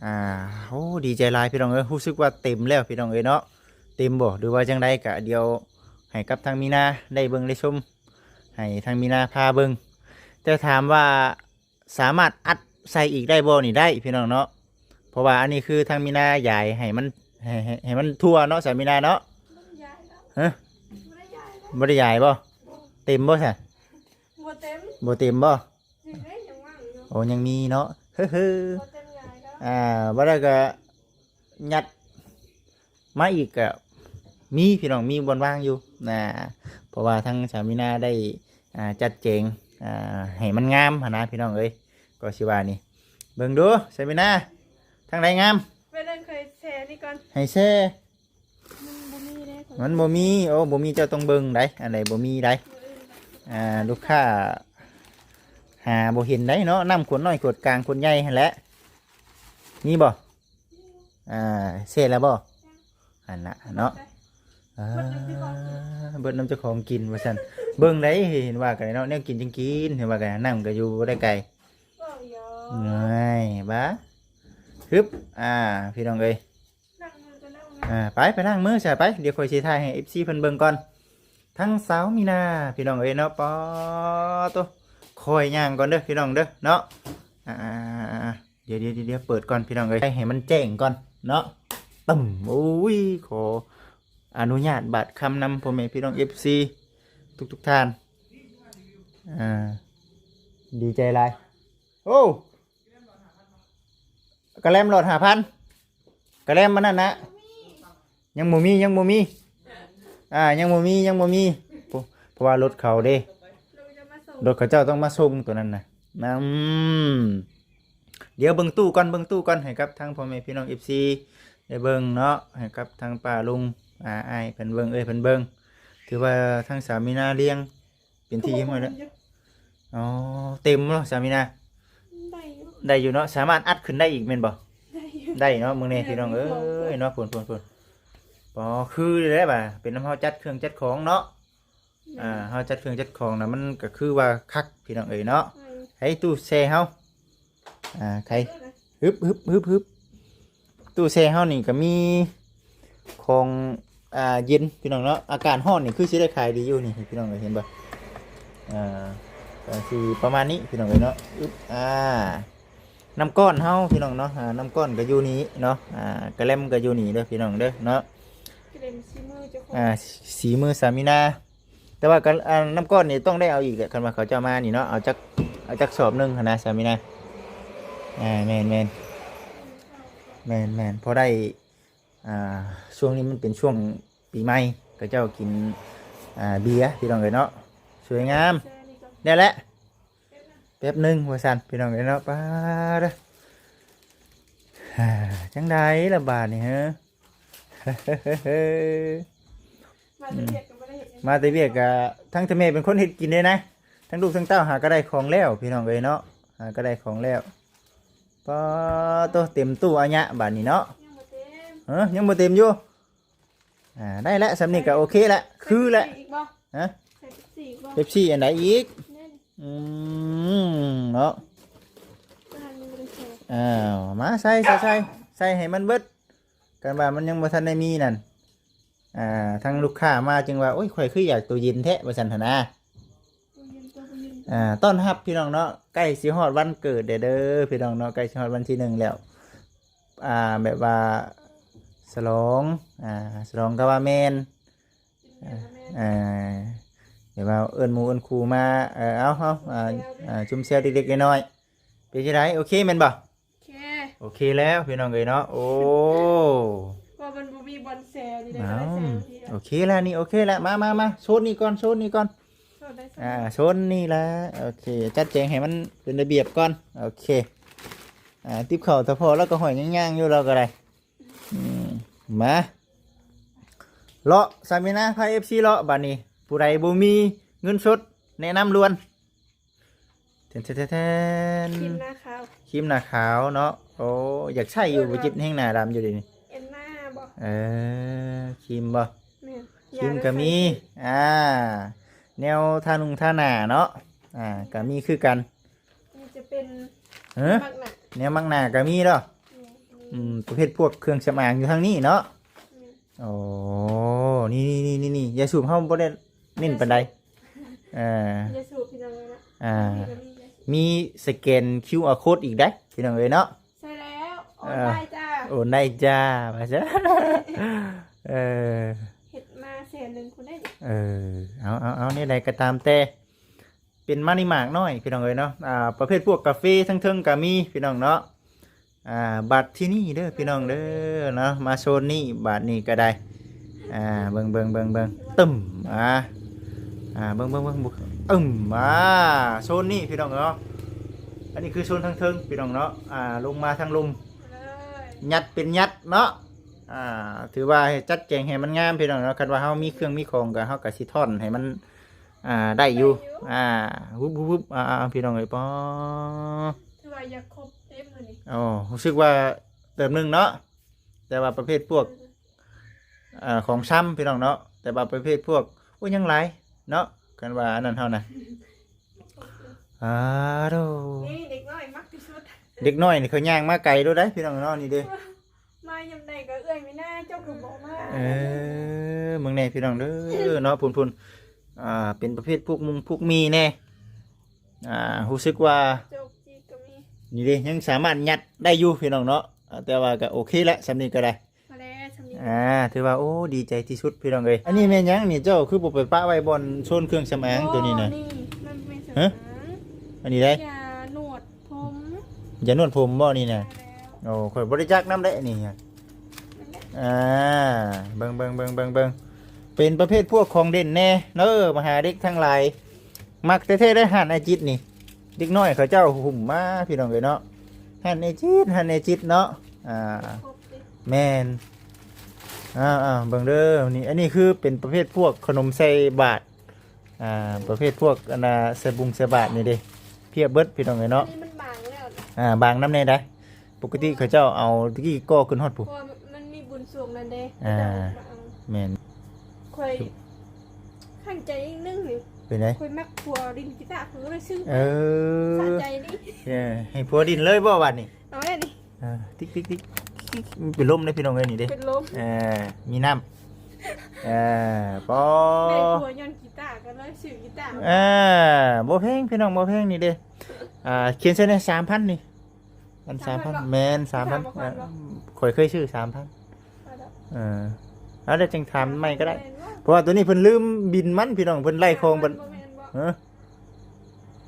ອາ ໂອ້ ດີໃຈຫຼາຍພີ່ນ້ອງເອີຍ, ຮູ້ສຶກວ່າເຕັມແລ້ວພີ່ນ້ອງເອີຍເນາະ. ເຕັມບໍ່ ຫຼືວ່າຈັ່ງໃດ ກະດຽວໃຫ້ກັບທາງມີນາໄດ້ເບິ່ງໄດ້ຊົມ, ໃຫ້ທາງມີນາພາເບິ່ງ. ແຕ່ຖາມວ່າ ສາມາດອັດໃສ່ອີກໄດ້ບໍ່ນີ້? ໄດ້ພີ່ນ້ອງເນາະ, ເພາະວ່າອັນນີ້ຄືທາງມີນາຢາຍໃຫ້ມັນ ໃຫ້ ໃຫ້ ໃຫ້ມັນທົ່ວເນາະ ສາມີນາເນາະ. ຮະ? ບໍ່ໄດ້ຢາຍບໍ່? ເຕັມບໍ່ຊະ? ບໍ່ເຕັມ ບໍ່ເຕັມບໍ່? ໂອ້ ຍັງມີເນາະ ເຮີໆ. ອາ ບໍ່ໄດ້ກໍ ຍັດມາອີກກໍມີພີ່ນ້ອງ ມີບ່ອນວ່າງຢູ່ນະ, ເພາະວ່າທາງສາມີນາໄດ້ ອ່າ ຈັດແຈງ ອ່າ ໃຫ້ມັນງາມຫັ້ນນະພີ່ນ້ອງເອີຍ. ກໍຊິວ່ານີ້ ເບິ່ງດູສາມີນາ ທາງໃດງາມ ໄປເບິ່ງ ຂ້ອຍແຊ່ນີ້ກ່ອນ ໃຫ້ແຊ່ ມັນບໍ່ມີເດ້ ມັນບໍ່ມີ. ໂອ້ ບໍ່ມີ ເຈົ້າຕ້ອງເບິ່ງໃດ໋ ອັນໃດບໍ່ມີໃດ໋. ອ່າ ລູກຄ້າຫາບໍ່ເຫັນໃດ໋ເນາະ, ນ້ຳຂວດນ້ອຍ ຂວດກາງ ຂວດໃຫຍ່ຫັ້ນແຫຼະ. ມີບໍ່? ອ່າ ເສັດແລ້ວບໍ່? ອັນນະເນາະ ເບິດນຳເຈົ້າຂອງກິນ ເບິດນຳເຈົ້າຂອງກິນວ່າຊັ້ນ. ເບິ່ງໄດ໋ ເຫັນວ່າກັນເນາະ, ແນວກິນຈັ່ງກິນ ເຫັນວ່າກັນ ນ້ຳກໍຢູ່ບໍ່ໄດ້ໄກ. ເວົ້າຫຍອກ ເອີຍ ບ້າ ຮຶບ ອ່າ ພີ່ນ້ອງເອີຍ ລ້າງມືກ່ອນເນາະ. ອ່າ ໄປ ໄປລ້າງມືຊະ ໄປ. ດຽວຂ້ອຍຊິຖ່າຍໃຫ້ເອັຟຊີເພິ່ນເບິ່ງກ່ອນ ທັງສາວມີນາ ພີ່ນ້ອງເອີຍເນາະ. ປາໂຕ ຂ້ອຍຍ່າງກ່ອນເດີ ພີ່ນ້ອງເດີເນາະ. ອ່າ ດຽວ ດຽວ ດຽວ ເປີດກ່ອນພີ່ນ້ອງເອີຍ ໃຫ້ມັນແຈ້ງກ່ອນເນາະ. ປຶ້ມ ໂອ້ຍ ຂໍອະນຸຍາດບາດຄຳນຳພໍ່ແມ່ພີ່ນ້ອງເອັຟຊີທຸກໆທ່ານ. ອ່າ ດີໃຈຫຼາຍ. ໂອ້ ກະແລັມຫຼອດຫ້າພັນ ກະແລັມມັນນັ້ນນະ. ຍັງບໍ່ມີ ຍັງບໍ່ມີ ອ່າ ຍັງບໍ່ມີ ຍັງບໍ່ມີ ເພາະ ເພາະວ່າລົດເຂົາເດ້ ລົດເຂົາເຈົ້າຕ້ອງມາສົ່ງຕົວນັ້ນນະ. ອືມ ດຽວເບິ່ງຕູ້ກ່ອນ ເບິ່ງຕູ້ກ່ອນ ໃຫ້ກັບທາງພໍ່ແມ່ພີ່ນ້ອງເອັຟຊີໄດ້ເບິ່ງເນາະ, ໃຫ້ກັບທາງປ້າລຸງ ອາ ອ້າຍເພິ່ນເບິ່ງ ເອີຍເພິ່ນເບິ່ງ. ຖືວ່າທາງສາມີນາລ້ຽງ ເປັນທີ່ຮຽບຮ້ອຍແລ້ວ. ອໍ ເຕັມບໍ່ສາມີນາ? ໄດ້ຢູ່ ໄດ້ຢູ່ເນາະ, ສາມາດອັດຂຶ້ນໄດ້ອີກແມ່ນບໍ່? ໄດ້ຢູ່ ໄດ້ເນາະ. ເບິ່ງແດ່ພີ່ນ້ອງເອີຍເນາະ ພຸ້ນໆໆ. ອໍ ຄືແລ້ວວ່າ ເປັນນຳເຮົາຈັດເຄື່ອງຈັດຂອງເນາະ. ແມ່ນ ອ່າ ເຮົາຈັດເຄື່ອງຈັດຂອງນະ ມັນກໍຄືວ່າຄັກພີ່ນ້ອງເອີຍເນາະ. ແມ່ນ ໃຫ້ຕູ້ແຊ່ເຮົາ ອ່າ ໄຂ ຮຶບ ຮຶບ ຮຶບ ຮຶບ. ຕູ້ແຊ່ເຮົານີ້ກໍມີຂອງ ອ່າ ເຢັນພີ່ນ້ອງເນາະ. ອາກາດຮ້ອນນີ້ຄືຊິໄດ້ຂາຍດີຢູ່ນີ້ພີ່ນ້ອງເອີຍ ເຫັນບໍ່? ອ່າ ກໍຊິປະມານນີ້ພີ່ນ້ອງເອີຍເນາະ. ອຶບ ອ່າ ນ້ຳກ້ອນເຮົາພີ່ນ້ອງເນາະ, ອ່າ ນ້ຳກ້ອນກໍຢູ່ນີ້ເນາະ, ອ່າ ກະແລັມກໍຢູ່ນີ້ເດີພີ່ນ້ອງເດີເນາະ. ກະແລັມສີມືເຈົ້າຂອງ ອ່າ ສີມືສາມີນາ. ແຕ່ວ່າກໍ ອ່າ ນ້ຳກ້ອນນີ້ຕ້ອງໄດ້ເອົາອີກແຫຼະ ຄັນວ່າເຂົາເຈົ້າມານີ້ເນາະ, ເອົາຈັກ ເອົາຈັກສອບໜຶ່ງຫັ້ນນະ ສາມີນາ. ອ່າ ແມ່ນໆ ແມ່ນໆ ພໍໄດ້ ອ່າ ຊ່ວງນີ້ມັນເປັນຊ່ວງປີໃໝ່ ເຂົາເຈົ້າກິນ ອ່າ ເບຍພີ່ນ້ອງເອີຍເນາະ. ສວຍງາມ ແຊນີ້ກ່ອນ ແລ້ວແຫຼະ ແປັບໜຶ່ງວ່າຊັ້ນພີ່ນ້ອງເອີຍເນາະ. ປາດ ຈັ່ງໃດລະບາດນີ້ເຮີ? ມາແຕ່ວຽກກໍບໍ່ໄດ້ເຮັດຫຍັງ ມາແຕ່ວຽກກໍທັງແຕ່ແມ່ເປັນຄົນເຮັດກິນເດ້ນະ, ທັງລູກທັງເຕົ້າຫາກໍໄດ້ຂອງແລ້ວພີ່ນ້ອງເອີຍເນາະ, ຫາກໍໄດ້ຂອງແລ້ວ. ປາໂຕ ເຕັມຕູ້ອາຍະບາດນີ້ເນາະ. ຍັງບໍ່ເຕັມ ເອີ ຍັງບໍ່ເຕັມຢູ່. ອ່າ ໄດ້ແລ້ວ ສ່ຳນີ້ກໍໂອເຄແລ້ວ ຄືແລ້ວ. ໃສ່ເປັບຊີອີກບໍ່? ຮະ? ໃສ່ເປັບຊີອີກບໍ່? ເປັບຊີອັນໃດອີກ? ນັ້ນ ອືມ ເນາະ ອັນນັ້ນຍັງບໍ່ໄດ້ໃສ່ ອ້າວ ມາໃສ່ ໃສ່ ໃສ່ ໃສ່ໃຫ້ມັນເບິດ ຄັນວ່າມັນຍັງບໍ່ທັນໄດ້ມີນັ້ນ ອ່າ ທາງລູກຄ້າມາຈຶ່ງວ່າ ໂອ້ຍ ຂ້ອຍຄືຢາກຕູ້ເຢັນແທ້ ວ່າຊັ້ນຫັ້ນນະ. ອ່າ ຕ້ອນຮັບພີ່ນ້ອງເນາະ ໃກ້ຊິຮອດວັນເກີດແລ້ວເດີພີ່ນ້ອງເນາະ ໃກ້ຊິຮອດວັນທີໜຶ່ງແລ້ວ ອ່າ ແບບວ່າສະຫຼອງ ອ່າ ສະຫຼອງກໍວ່າແມ່ນ ອ່າ ແບບວ່າເອີ້ນໝູ່ເອີ້ນຄູ່ມາ ເອີ ເອົາ ເອົາ ອ່າ ຊຸມແຊວເລັກໆນ້ອຍໆ ເປັນຈັ່ງໃດ ໂອເຄແມ່ນບໍ່? ໂອເຄ ໂອເຄແລ້ວພີ່ນ້ອງເອີຍເນາະ ໂອ້ ວ່າມັນບໍ່ມີບ່ອນແຊວນີ້ ເອົາ ໂອເຄແລ້ວນີ້ ໂອເຄແລ້ວ ມາ ມາ ມາ ໂຊນນີ້ກ່ອນ ໂຊນນີ້ກ່ອນ ອ່າ ໂຊນນີ້ລະ ໂອເຄ ຈັດແຈງໃຫ້ມັນເປັນລະບຽບກ່ອນ ໂອເຄ ອ່າ ຕິບເຂົ້າ ຖ້າພໍລາວກໍຫ້ອຍຍ່າງໆຢູ່ ລາວກໍໄດ້ ອືມ ມາ ເລາະ ສາມີນາ ພາ ເອັຟຊີ ເລາະ ບາດນີ້ ຜູ້ໃດບໍ່ມີເງິນສົດ ແນະນຳດ່ວນ ແທນ ແທນ ແທນ ຄຣີມໜ້າຂາວ ຄຣີມໜ້າຂາວເນາະ ໂອ້ ຢາກໃຊ້ຢູ່ ບໍ່ຈິດແຮງໜ້າດຳຢູ່ເດນີ້ ເອັນໜ້າບໍ່ ເອີ ຄຣີມບໍ່ ແມ່ນ ຄຣີມກໍມີ ຢາກໍໃຊ້ ອ່າ ແນວທານຸ່ງທາໜ້າເນາະ ອ່າ ກໍມີຄືກັນ ນີ້ຈະເປັນ ເອີ ໝາກໜ້າ ແນວໝາກໜ້າກໍມີເນາະ ແມ່ນ ອືມ ປະເພດພວກເຄື່ອງສຳອາງຢູ່ທາງນີ້ເນາະ ແມ່ນ ໂອ້ ນີ້ໆໆໆ ຢາສູບເຮົາບໍ່ໄດ້ເນັ້ນປານໃດ ເອີ ຢາສູບພີ່ນ້ອງເອີຍເນາະ ອ່າ ມີສະແກນຄິວອາໂຄດອີກເດ້ພີ່ນ້ອງເອີຍເນາະ ໃຊ່ແລ້ວ ໂອນໄດ້ຈ້າ ໂອນໄດ້ຈ້າ ວ່າຊັ້ນ ເອີ ເຮັດມາແສນໜຶ່ງພຸ້ນເດ້ ເອີ ເອົາໆໆ ແນວໃດກໍຕາມແຕ່ ເປັນມານີໝາກນ້ອຍພີ່ນ້ອງເອີຍເນາະ ອ່າ ປະເພດພວກກາເຟທັງເທິງກໍມີພີ່ນ້ອງເນາະ ອ່າ ບັດທີ່ນີ້ເດີພີ່ນ້ອງເດີເນາະ ມາໂຊນນີ້ ບາດນີ້ກໍໄດ້ ອ່າ ເບິ່ງໆໆໆ ຕຶ້ມ ອ່າ ອ່າ ເບິ່ງໆໆ ອຶ້ມ ອ່າ ໂຊນນີ້ພີ່ນ້ອງເນາະ ອັນນີ້ຄືໂຊນທາງເທິງພີ່ນ້ອງເນາະ ອ່າ ລົງມາທາງລຸ່ມ ຍັດເປັນຍັດເນາະ ອ່າ ຖືວ່າໃຫ້ຈັດແຈງໃຫ້ມັນງາມພີ່ນ້ອງເນາະ ຄັນວ່າເຮົາມີເຄື່ອງມີຂອງກໍ ເຮົາກໍຊິທ້ອນໃຫ້ມັນ ອ່າ ໄດ້ຢູ່ ໄດ້ຢູ່ ອ່າ ວຶບໆໆ ອ່າ ພີ່ນ້ອງເອີຍ ປໍ ຖືວ່າຢາກຄົບເຕັມມື້ນີ້ ອໍ ຮູ້ສຶກວ່າເຕີບໜຶ່ງເນາະ ແຕ່ວ່າປະເພດພວກ ອ່າ ຂອງຊຳພີ່ນ້ອງເນາະ ແຕ່ວ່າປະເພດພວກ ໂອ້ຍ ຍັງຫຼາຍເນາະ ຄັນວ່າອັນນັ້ນເຮົານະ ອ່າ ໂທ້ ນີ້ເດັກນ້ອຍມັກທີ່ສຸດ ເດັກນ້ອຍນີ້ເຂົາຍ່າງມາໄກໂລດໃດ໋ ພີ່ນ້ອງເນາະ ນີ້ເດ້ ມາຍາມໃດກໍເອື້ອຍມີໜ້າ ເຈົ້າກໍບໍ່ມາ ເອີ ເບິ່ງແດ່ພີ່ນ້ອງເດີເນາະ ພຸ້ນໆ ອ່າ ເປັນປະເພດພວກມຸງພວກມີແດ່ ອ່າ ຮູ້ສຶກວ່າ ໂຈກຈີກກໍມີ ນີ້ເດ້ ຍັງສາມາດຍັດໄດ້ຢູ່ພີ່ນ້ອງເນາະ ອ່າ ແຕ່ວ່າກໍໂອເຄແຫຼະ ສ່ຳນີ້ກໍໄດ້ ພໍແລ້ວສ່ຳນີ້ ອ່າ ຖືວ່າ ໂອ້ ດີໃຈທີ່ສຸດພີ່ນ້ອງເອີຍ ອັນນີ້ແມ່ນຫຍັງນີ້ ເຈົ້າຄືບໍ່ໄປປະໄວ້ບ່ອນໂຊນເຄື່ອງສຳອາງໂຕນີ້ນະ? ນີ້ມັນເປັນເຄື່ອງສຳອາງ ຮະ? ອັນນີ້ໄດ໋ ຢານວດ ຜົມ ຢານວດຜົມບໍ່ນີ້ນະ? ໂອ້ ຂ້ອຍບໍ່ໄດ້ຈັກນຳເດ້ນີ້ ອ່າ ເບິ່ງໆໆໆ ເປັນປະເພດພວກຂອງເດັ່ນແດ່ເດີ ມະຫາເດັກທັງຫຼາຍ ມັກແທ້ໆ ໄດ໋ຮ້ານອ້າຍຈິດນີ້ ເດັກນ້ອຍເຂົາເຈົ້າຫຸ້ມມາພີ່ນ້ອງເອີຍເນາະ ຮ້ານອ້າຍຈິດ ຮ້ານອ້າຍຈິດເນາະ ອ່າ ແມ່ນ ອ້າວໆ ເບິ່ງເດີ ນີ້ ອັນນີ້ຄືເປັນປະເພດພວກຂະໜົມໃສ່ບາດ ອ່າ ປະເພດພວກອັນນ່າ ໃສ່ບຸງໃສ່ບາດນີ້ເດ້ ພຽບເບິດພີ່ນ້ອງເອີຍເນາະ ອັນນີ້ມັນບາງແລ້ວ ອ່າ ບາງນຳແດ່ໄດ໋ ປົກກະຕິເຂົາເຈົ້າເອົາຕະກີ້ກໍຂຶ້ນຮອດພຸ້ນ ເພາະວ່າມັນມີບຸນຊ່ວງນັ້ນເດ້ ອ່າ ເຂົາເຈົ້າເອົາ ແມ່ນ ຂ້ອຍຂັດໃຈອີກໜຶ່ງນີ້ ເປັນໃດ? ຂ້ອຍມັກຜົວຫຼິ້ນກີຕາ ຂ້ອຍກໍເລີຍຊື້ ເອີ ສະໃຈນີ້ ເອີ ໃຫ້ຜົວຫຼິ້ນເລີຍບໍ່ບາດນີ້? ເອົາແລ້ວນີ້ ອ່າ ຕິກໆໆ ເປັນລົມເດ້ພີ່ນ້ອງເອີຍນີ້ເດ້ ເປັນລົມ ເອີ ມີນ້ຳ ເອີ ປໍ ໄດ້ຜົວຍ້ອນກີຕາ ກໍເລີຍຊື້ກີຕາ ເອີ ບໍ່ແພງພີ່ນ້ອງ ບໍ່ແພງນີ້ເດ້ ອ່າ ຂຽນໃສ່ແດ່ ສາມພັນນີ້ ອັນ ສາມພັນ ສາມພັນບໍ່? ແມ່ນ ສາມພັນ ສາມພັນບໍ່? ເອີ ຂ້ອຍເຄີຍຊື້ສາມພັນ ເອີ ເອົາແລ້ວຈັ່ງຖາມໃໝ່ກໍໄດ້ ແມ່ນບໍ່? ເພາະວ່າໂຕນີ້ເພິ່ນລືມບິນມັນພີ່ນ້ອງ ເພິ່ນໄລ່ຂອງເພິ່ນ ສາມພັນບໍ່ແມ່ນບໍ່? ຮະ?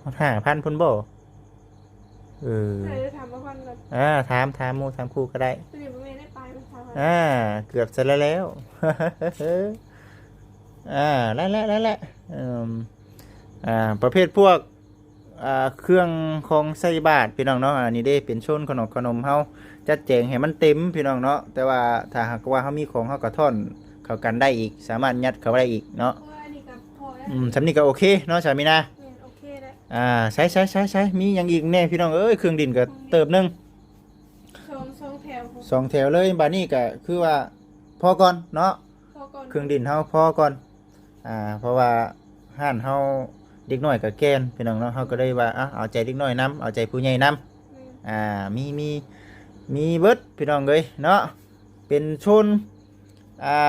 ຮອດຫ້າພັນພຸ້ນບໍ່? ເອີ ເອີ ຖາມໝູ່ຖາມຄູ່ກໍໄດ້ ໂຕນີ້ບໍ່ແມ່ນໄດ້ປາຍມັນສາມພັນ ອ່າ ເກືອບຊະແລ້ວ ອ່າ ໄດ້ແລ້ວ ໄດ້ແລ້ວ ເອີ ອ່າ ປະເພດພວກ ອ່າ ເຄື່ອງຂອງໃສ່ບາດພີ່ນ້ອງເນາະ ອັນນີ້ເດ້ເປັນໂຊນຂະໜົມຂະໜົມເຮົາ ຈັດແຈງໃຫ້ມັນເຕັມພີ່ນ້ອງເນາະ ແຕ່ວ່າຖ້າຫາກວ່າເຮົາມີຂອງ ເຮົາກໍທ້ອນເຂົ້າກັນໄດ້ອີກ ສາມາດຍັດເຂົ້າໄດ້ອີກເນາະ ເອີ ອັນນີ້ກໍພໍແລ້ວ ອືມ ສ່ຳນີ້ກໍໂອເຄເນາະ ສາມີນາ ແມ່ນ ໂອເຄແລ້ວ ອ່າ ໃສ່ໆໆໆ ມີຫຍັງອີກແດ່ພີ່ນ້ອງເອີຍ ເຄື່ອງດິນກໍເຕີບໜຶ່ງ ສອງ ສອງແຖວ ສອງແຖວເລີຍ ບາດນີ້ກໍຄືວ່າພໍກ່ອນເນາະ ພໍກ່ອນ ເຄື່ອງດິນເຮົາພໍກ່ອນ ອ່າ ເພາະວ່າຮ້ານເຮົາເດັກນ້ອຍກໍແກ່ນພີ່ນ້ອງເນາະ ເຮົາກໍເລີຍວ່າ ເອົາ ເອົາໃຈເດັກນ້ອຍນຳ ເອົາໃຈຜູ້ໃຫຍ່ນຳ ແມ່ນ ອ່າ ມີ ມີ ມີເບິດພີ່ນ້ອງເອີຍເນາະ ເປັນໂຊນ ອ່າ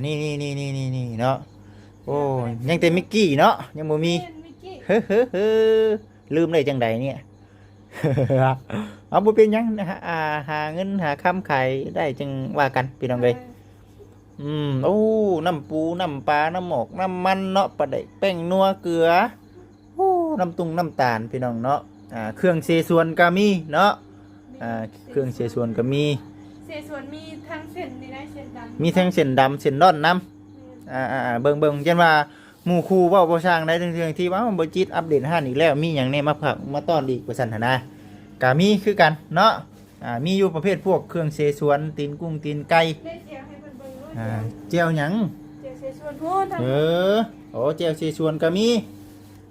ນີ້ໆໆໆເນາະ. ໂອ້ ຍັງແຕ່ມິກກີ້ເນາະ ຍັງບໍ່ມີ ແມ່ນມິກກີ້ ເຮີໆໆ ລືມໄດ້ຈັ່ງໃດນີ້ ເອົາ ບໍ່ເປັນຫຍັງ ຫາ ອ່າ ຫາເງິນຫາຄຳຂາຍໄດ້ຈຶ່ງວ່າກັນພີ່ນ້ອງເອີຍ. ເອີ ອືມ ໂອ້ ນ້ຳປູ ນ້ຳປາ ນ້ຳໝອກ ນ້ຳມັນເນາະ ປາແດກ ແປ້ງນົວ ເກືອ ໂອ້ ນ້ຳຕຸງນ້ຳຕານພີ່ນ້ອງເນາະ. ອ່າ ເຄື່ອງເສສວນກໍມີເນາະ ອ່າ ເຄື່ອງເສສວນກໍມີ ເສສວນມີທັງເສັ້ນນີ້ນະ ເສັ້ນດຳ ມີທັງເສັ້ນດຳເສັ້ນລ້ອນນຳ. ແມ່ນ ອ່າໆໆ ເບິ່ງໆ ຢ້ານວ່າ ໝູ່ຄູ່ເວົ້າບໍ່ຊ່າງໃດ ເທື່ອທີ່ວ່າ ເອົ້າ ບໍ່ຈິດອັບເດດຮ້ານອີກແລ້ວ ມີຫຍັງແດ່ມາຝາກມາຕ້ອນອີກ ວ່າຊັ້ນຫັ້ນນະ ກະມີຄືກັນເນາະ. ອ່າ ມີຢູ່ປະເພດພວກເຄື່ອງເສສວນ ຕີນກຸ້ງຕີນໄກ່ ໄດ້ແຈ່ວໃຫ້ເພິ່ນເບິ່ງໂລດ ອ່າ ແຈ່ວຫຍັງ ແຈ່ວເສສວນພຸ້ນ ເອີ ໂອ້ ແຈ່ວເສສວນກໍມີ.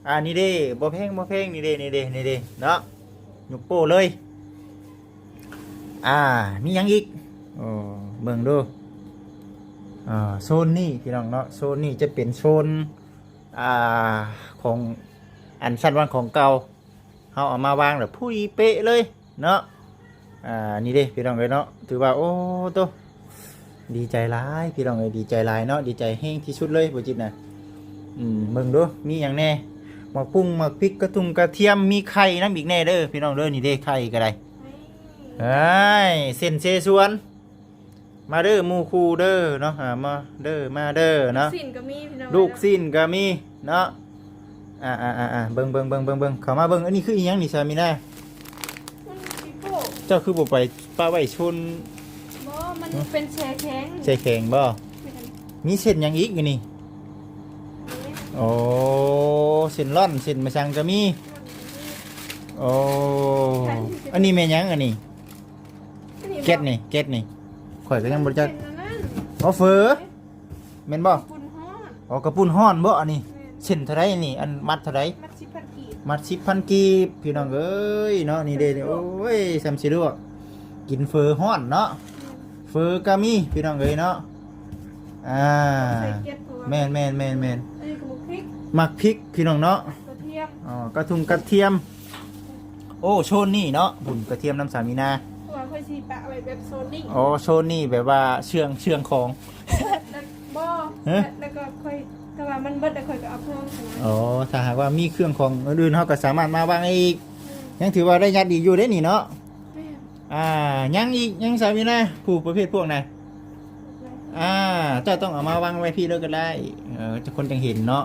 ອ່າ ນີ້ເດ້ ບໍ່ແພງ ບໍ່ແພງ ນີ້ເດ້ ນີ້ເດ້ ນີ້ເດ້ເນາະ ຍົກໂປ້ເລີຍ. ອ່າ ມີຫຍັງອີກ? ໂອ້ ເບິ່ງດູ ອ່າ ໂຊນນີ້ພີ່ນ້ອງເນາະ ໂຊນນີ້ຈະເປັນໂຊນ ອ່າ ຂອງ ອັນຊັ້ນວາງຂອງເກົ່າ ເຮົາເອົາມາວາງແລ້ວພໍດີເປະເລີຍເນາະ. ອ່າ ນີ້ເດ້ພີ່ນ້ອງເອີຍເນາະ ຖືວ່າ ໂອ້ໂຕ ດີໃຈຫຼາຍພີ່ນ້ອງເອີຍ ດີໃຈຫຼາຍເນາະ ດີໃຈແຮງທີ່ສຸດເລີຍບໍ່ຈິດນະ. ອືມ ເບິ່ງດູ ມີຫຍັງແດ່ ໝາກປຸ້ງ ໝາກພິກ ກະທຸ່ງກະທຽມ ມີໄຂ່ນຳອີກແດ່ເດີພີ່ນ້ອງເດີ. ນີ້ເດ້ ໄຂ່ກໍໄດ້ ເອີຍ ເສັ້ນເສສວນ ມາເດີໝູ່ຄູ່ເດີເນາະ ອ່າ ມາເດີ ມາເດີເນາະ. ລູກຊີ້ນກໍມີພີ່ນ້ອງ ລູກຊີ້ນກໍມີເນາະ. ອ່າໆໆໆ ເບິ່ງໆໆໆ ເຂົ້າມາເບິ່ງ. ອັນນີ້ຄືອີຫຍັງນີ້ ສາມີນາ? ມັນຊິໂປ້ ເຈົ້າຄືບໍ່ໄປປະໄວ້ໂຊນ ບໍ່ ມັນເປັນແຊ່ແຂງ ແຊ່ແຂງບໍ່? ແມ່ນ ມີເສັ້ນຫຍັງອີກຢູ່ນີ້? ນີ້ ໂອ້ ເສັ້ນລ້ອນ ເສັ້ນມະສັງກໍມີ ໂອ້ ອັນນີ້ແມ່ນຫຍັງອັນນີ້? ອັນນີ້ ແກັດນີ້ ແກັດນີ້ ຂ້ອຍກໍຍັງບໍ່ຈັກ. ເສັ້ນອັນນັ້ນ ອໍ ເຝີ ແມ່ນບໍ່? ປຸ້ນຮ້ອນ ອໍ ກະປຸ້ນຮ້ອນບໍ່ອັນນີ້? ແມ່ນ ເສັ້ນເທົ່າໃດນີ້? ອັນມັດເທົ່າໃດ? ມັດສິບພັນກີບ ມັດສິບພັນກີບ ພີ່ນ້ອງເອີຍເນາະ. ນີ້ເດ້ ໂອ້ຍ ຊ່ຳຊິລວກ ກິນເຝີຮ້ອນເນາະ. ແມ່ນ ເຝີກໍມີ ພີ່ນ້ອງເອີຍເນາະ. ອ່າ ແມ່ນໆໆໆ ອັນນີ້ກໍໝາກພິກ ໝາກພິກ ພີ່ນ້ອງເນາະ ກະທຽມ ອໍ ກະທຸ່ງກະທຽມ. ໂອ້ ໂຊນນີ້ເນາະ ບຸນກະທຽມນຳສາມີນາ ເພາະວ່າຂ້ອຍຊິປະໄວ້ແບບໂຊນນີ້. ອໍ ໂຊນນີ້ແບບວ່າເຊື່ອງ ເຊື່ອງຂອງ ແລ້ວ ບໍ່ ຮະ ແລ້ວກໍຂ້ອຍ ຖ້າວ່າມັນເບິດແລ້ວຂ້ອຍກໍເອົາເພີ່ມຫັ້ນນະ. ອໍ ຖ້າຫາກວ່າມີເຄື່ອງຂອງອື່ນໆ ເຮົາກໍສາມາດມາວາງໄດ້ອີກ. ອືມ ຍັງຖືວ່າໄດ້ຍັດອີກຢູ່ເດ້ນີ້ເນາະ. ແມ່ນ ອ່າ ຍັງອີກ ຍັງສາມີນາ ຜູ້ປະເພດພວກນັ້ນ ອ່າ ເຈົ້າຕ້ອງເອົາມາວາງໄວ້ພີ້ເລີຍກໍໄດ້ ເອີ ຄົນຈັ່ງເຫັນເນາະ.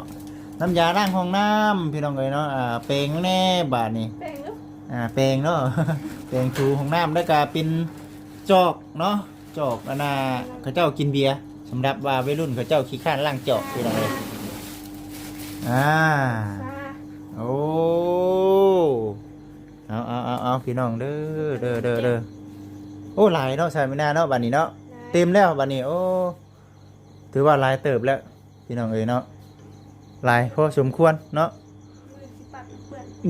ນ້ຳຢາລ້າງຫ້ອງນ້ຳ ພີ່ນ້ອງເອີຍເນາະ. ອ່າ ແປງແດ່ບາດນີ້ ແປງເນາະ ອ່າ ແປງເນາະ ແປງຖູຫ້ອງນ້ຳ ແລ້ວກໍເປັນຈອກເນາະ ຈອກອັນນ່າ ເຂົາເຈົ້າກິນເບຍ ສຳລັບວ່າໄວລຸ້ນເຂົາເຈົ້າຂີ້ຄ້ານລ້າງຈອກ ພີ່ນ້ອງເອີຍ. ອ່າ ໂອ້ ເອົາໆໆໆ ພີ່ນ້ອງເດີ ເດີໆໆ ໂອ້ ຫຼາຍເນາະ ສາມີນາເນາະ ບາດນີ້ເນາະ ເຕັມແລ້ວບາດນີ້. ໂອ້ ຖືວ່າຫຼາຍເຕີບແລ້ວ ພີ່ນ້ອງເອີຍເນາະ ຫຼາຍພໍສົມຄວນເນາະ.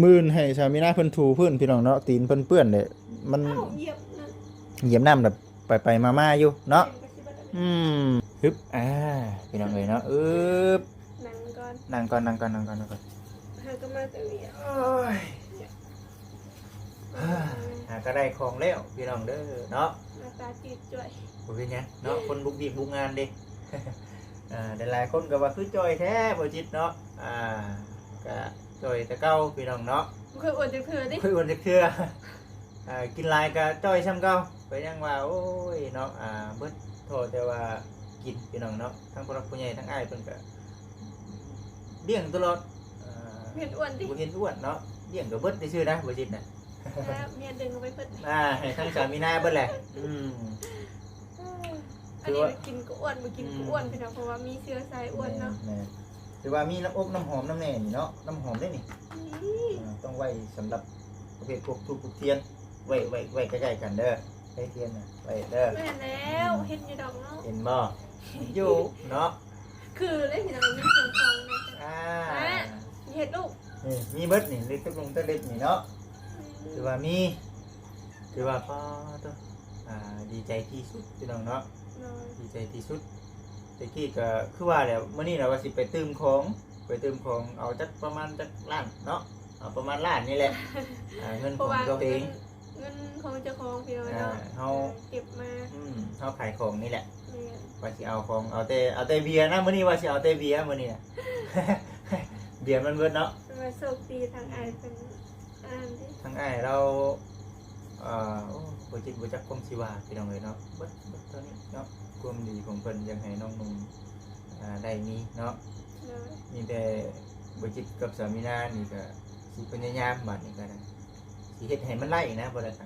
ມື້ອື່ນໃຫ້ສາມີນາເພິ່ນຖູພື້ນ ພີ່ນ້ອງເນາະ ຕີນເພິ່ນເປື້ອນເດ້ ມັນ ເອົ້າ ຢຽບນະ ຢຽບນ້ຳແບບໄປໆມາໆຢູ່ເນາະ. ອືມ ຮຶບ ອ່າ ພີ່ນ້ອງເອີຍເນາະ ອຶບ ນັ່ງກ່ອນ ນັ່ງກ່ອນ ນັ່ງກ່ອນ ນັ່ງກ່ອນ ນັ່ງກ່ອນ ຫາກໍມາແຕ່ວຽກ ໂອ້ຍ ຫາກໍໄດ້ຂອງແລ້ວ ພີ່ນ້ອງເດີເນາະ. ໜ້າຕາຈືດຈ່ອຍ ບໍ່ເປັນຫຍັງເນາະ ຄົນບຸກວຽກບຸກງານເດ້. ອ່າ ຫຼາຍໆຄົນກໍວ່າຄືຈ່ອຍແທ້ບໍ່ຈິດເນາະ. ອ່າ ກະຈ່ອຍແຕ່ເກົ່າ ພີ່ນ້ອງເນາະ ບໍ່ເຄີຍອ້ວນຈັກເທື່ອເດ້ ບໍ່ເຄີຍອ້ວນຈັກເທື່ອ. ອ່າ ກິນຫຼາຍກະຈ່ອຍຊ່ຳເກົ່າ ກໍຍັງວ່າ ໂອ້ຍເນາະ ອ່າ ເບິດທໍ່ແຕ່ວ່າກິນ ພີ່ນ້ອງເນາະ. ທັງຜູ້ຫຼັກຜູ້ໃຫຍ່ ທັງອ້າຍເພິ່ນກະລ້ຽງຕະຫຼອດ ອ່າ ບໍ່ເຫັນອ້ວນຕິ ບໍ່ເຫັນອ້ວນເນາະ ລ້ຽງກໍເບິດຊື່ໆນະ ບໍ່ຈິດນະ. ແລ້ວເມຍດຶງອອກໄປເບິດ ອ່າ ໃຫ້ທັງສາມີນາເບິດແຫຼະ. ອືມ ອັນນີ້ກິນກໍອ້ວນ ບໍ່ກິນກໍອ້ວນ ອືມ ພີ່ນ້ອງ ເພາະວ່າມີເຊື້ອສາຍອ້ວນເນາະ. ແມ່ນໆ ຖືວ່າມີນ້ຳອົບນ້ຳຫອມນຳແດ່ນີ້ເນາະ ນ້ຳຫອມເດ້ນີ້. ອືມ ອ່າ ຕ້ອງໄວ້ສຳລັບປະເພດພວກທູບພວກທຽນ ໄວ້ ໄວ້ ໄວ້ໃກ້ໆກັນເດີ ໃກ້ທຽນນະ ໄວ້ເດີ. ແມ່ນແລ້ວ ອືມ ເຫັນຢູ່ດອກເນາະ ເຫັນບໍ່ ຢູ່ເນາະ. ຄືເດ້ພີ່ນ້ອງ ມີເຄື່ອງຂອງເນາະ ອ່າ ອ່າ ເຮັດລູກ ນີ້ມີເບິດນີ້ ເລັກຕົກລົງແຕ່ເລັກນີ້ເນາະ. ອືມ ຖືວ່າມີ ຖືວ່າ ປ້າໂທ້ ອ່າ ດີໃຈທີ່ສຸດ ພີ່ນ້ອງເນາະ. ໂດຍ ດີໃຈທີ່ສຸດ. ແຕ່ກີ້ກໍຄືວ່າແຫຼະ ມື້ນີ້ນະວ່າຊິໄປຕື່ມຂອງ ໄປຕື່ມຂອງ ເອົາຈັກປະມານຈັກລ້ານເນາະ ເອົາປະມານລ້ານນີ້ແຫຼະ ອ່າ ເງິນຂອງເຂົາເອງ ເພາະວ່າເງິນ ເງິນຂອງເຈົ້າຂອງພີ່ນ້ອງເນາະ ອ່າ ເຮົາ ເກັບມາ ອືມ ເຮົາຂາຍຂອງນີ້ແຫຼະ ແມ່ນ ວ່າຊິເອົາຂອງ ເອົາແຕ່ ເອົາແຕ່ເບຍນະ ມື້ນີ້ວ່າຊິເອົາແຕ່ເບຍມື້ນີ້ນະ ເບຍມັນເບິດເນາະ ເປັນວ່າໂຊກດີທາງອ້າຍເພິ່ນ ອ່ານເດ້ ທາງອ້າຍລາວ ເອີ ໂອ້ ບໍ່ຈິກບໍ່ຈັກຄວາມຊິວ່າ ພີ່ນ້ອງເອີຍເນາະ ເບິດ ເບິດເທົ່ານີ້ເນາະ ຄວາມດີຂອງເພິ່ນຢາກໃຫ້ນ້ອງໜຸ່ມ ອ່າ ໄດ້ມີເນາະ ໂດຍ ມີແຕ່ບໍ່ຈິດກັບສາມີນານີ້ກະຊິພະຍາຍາມ ບາດນີ້ກະໄດ້ ຊິເຮັດໃຫ້ມັນໄດ້ນະ ບໍ່ໄດ້ກະ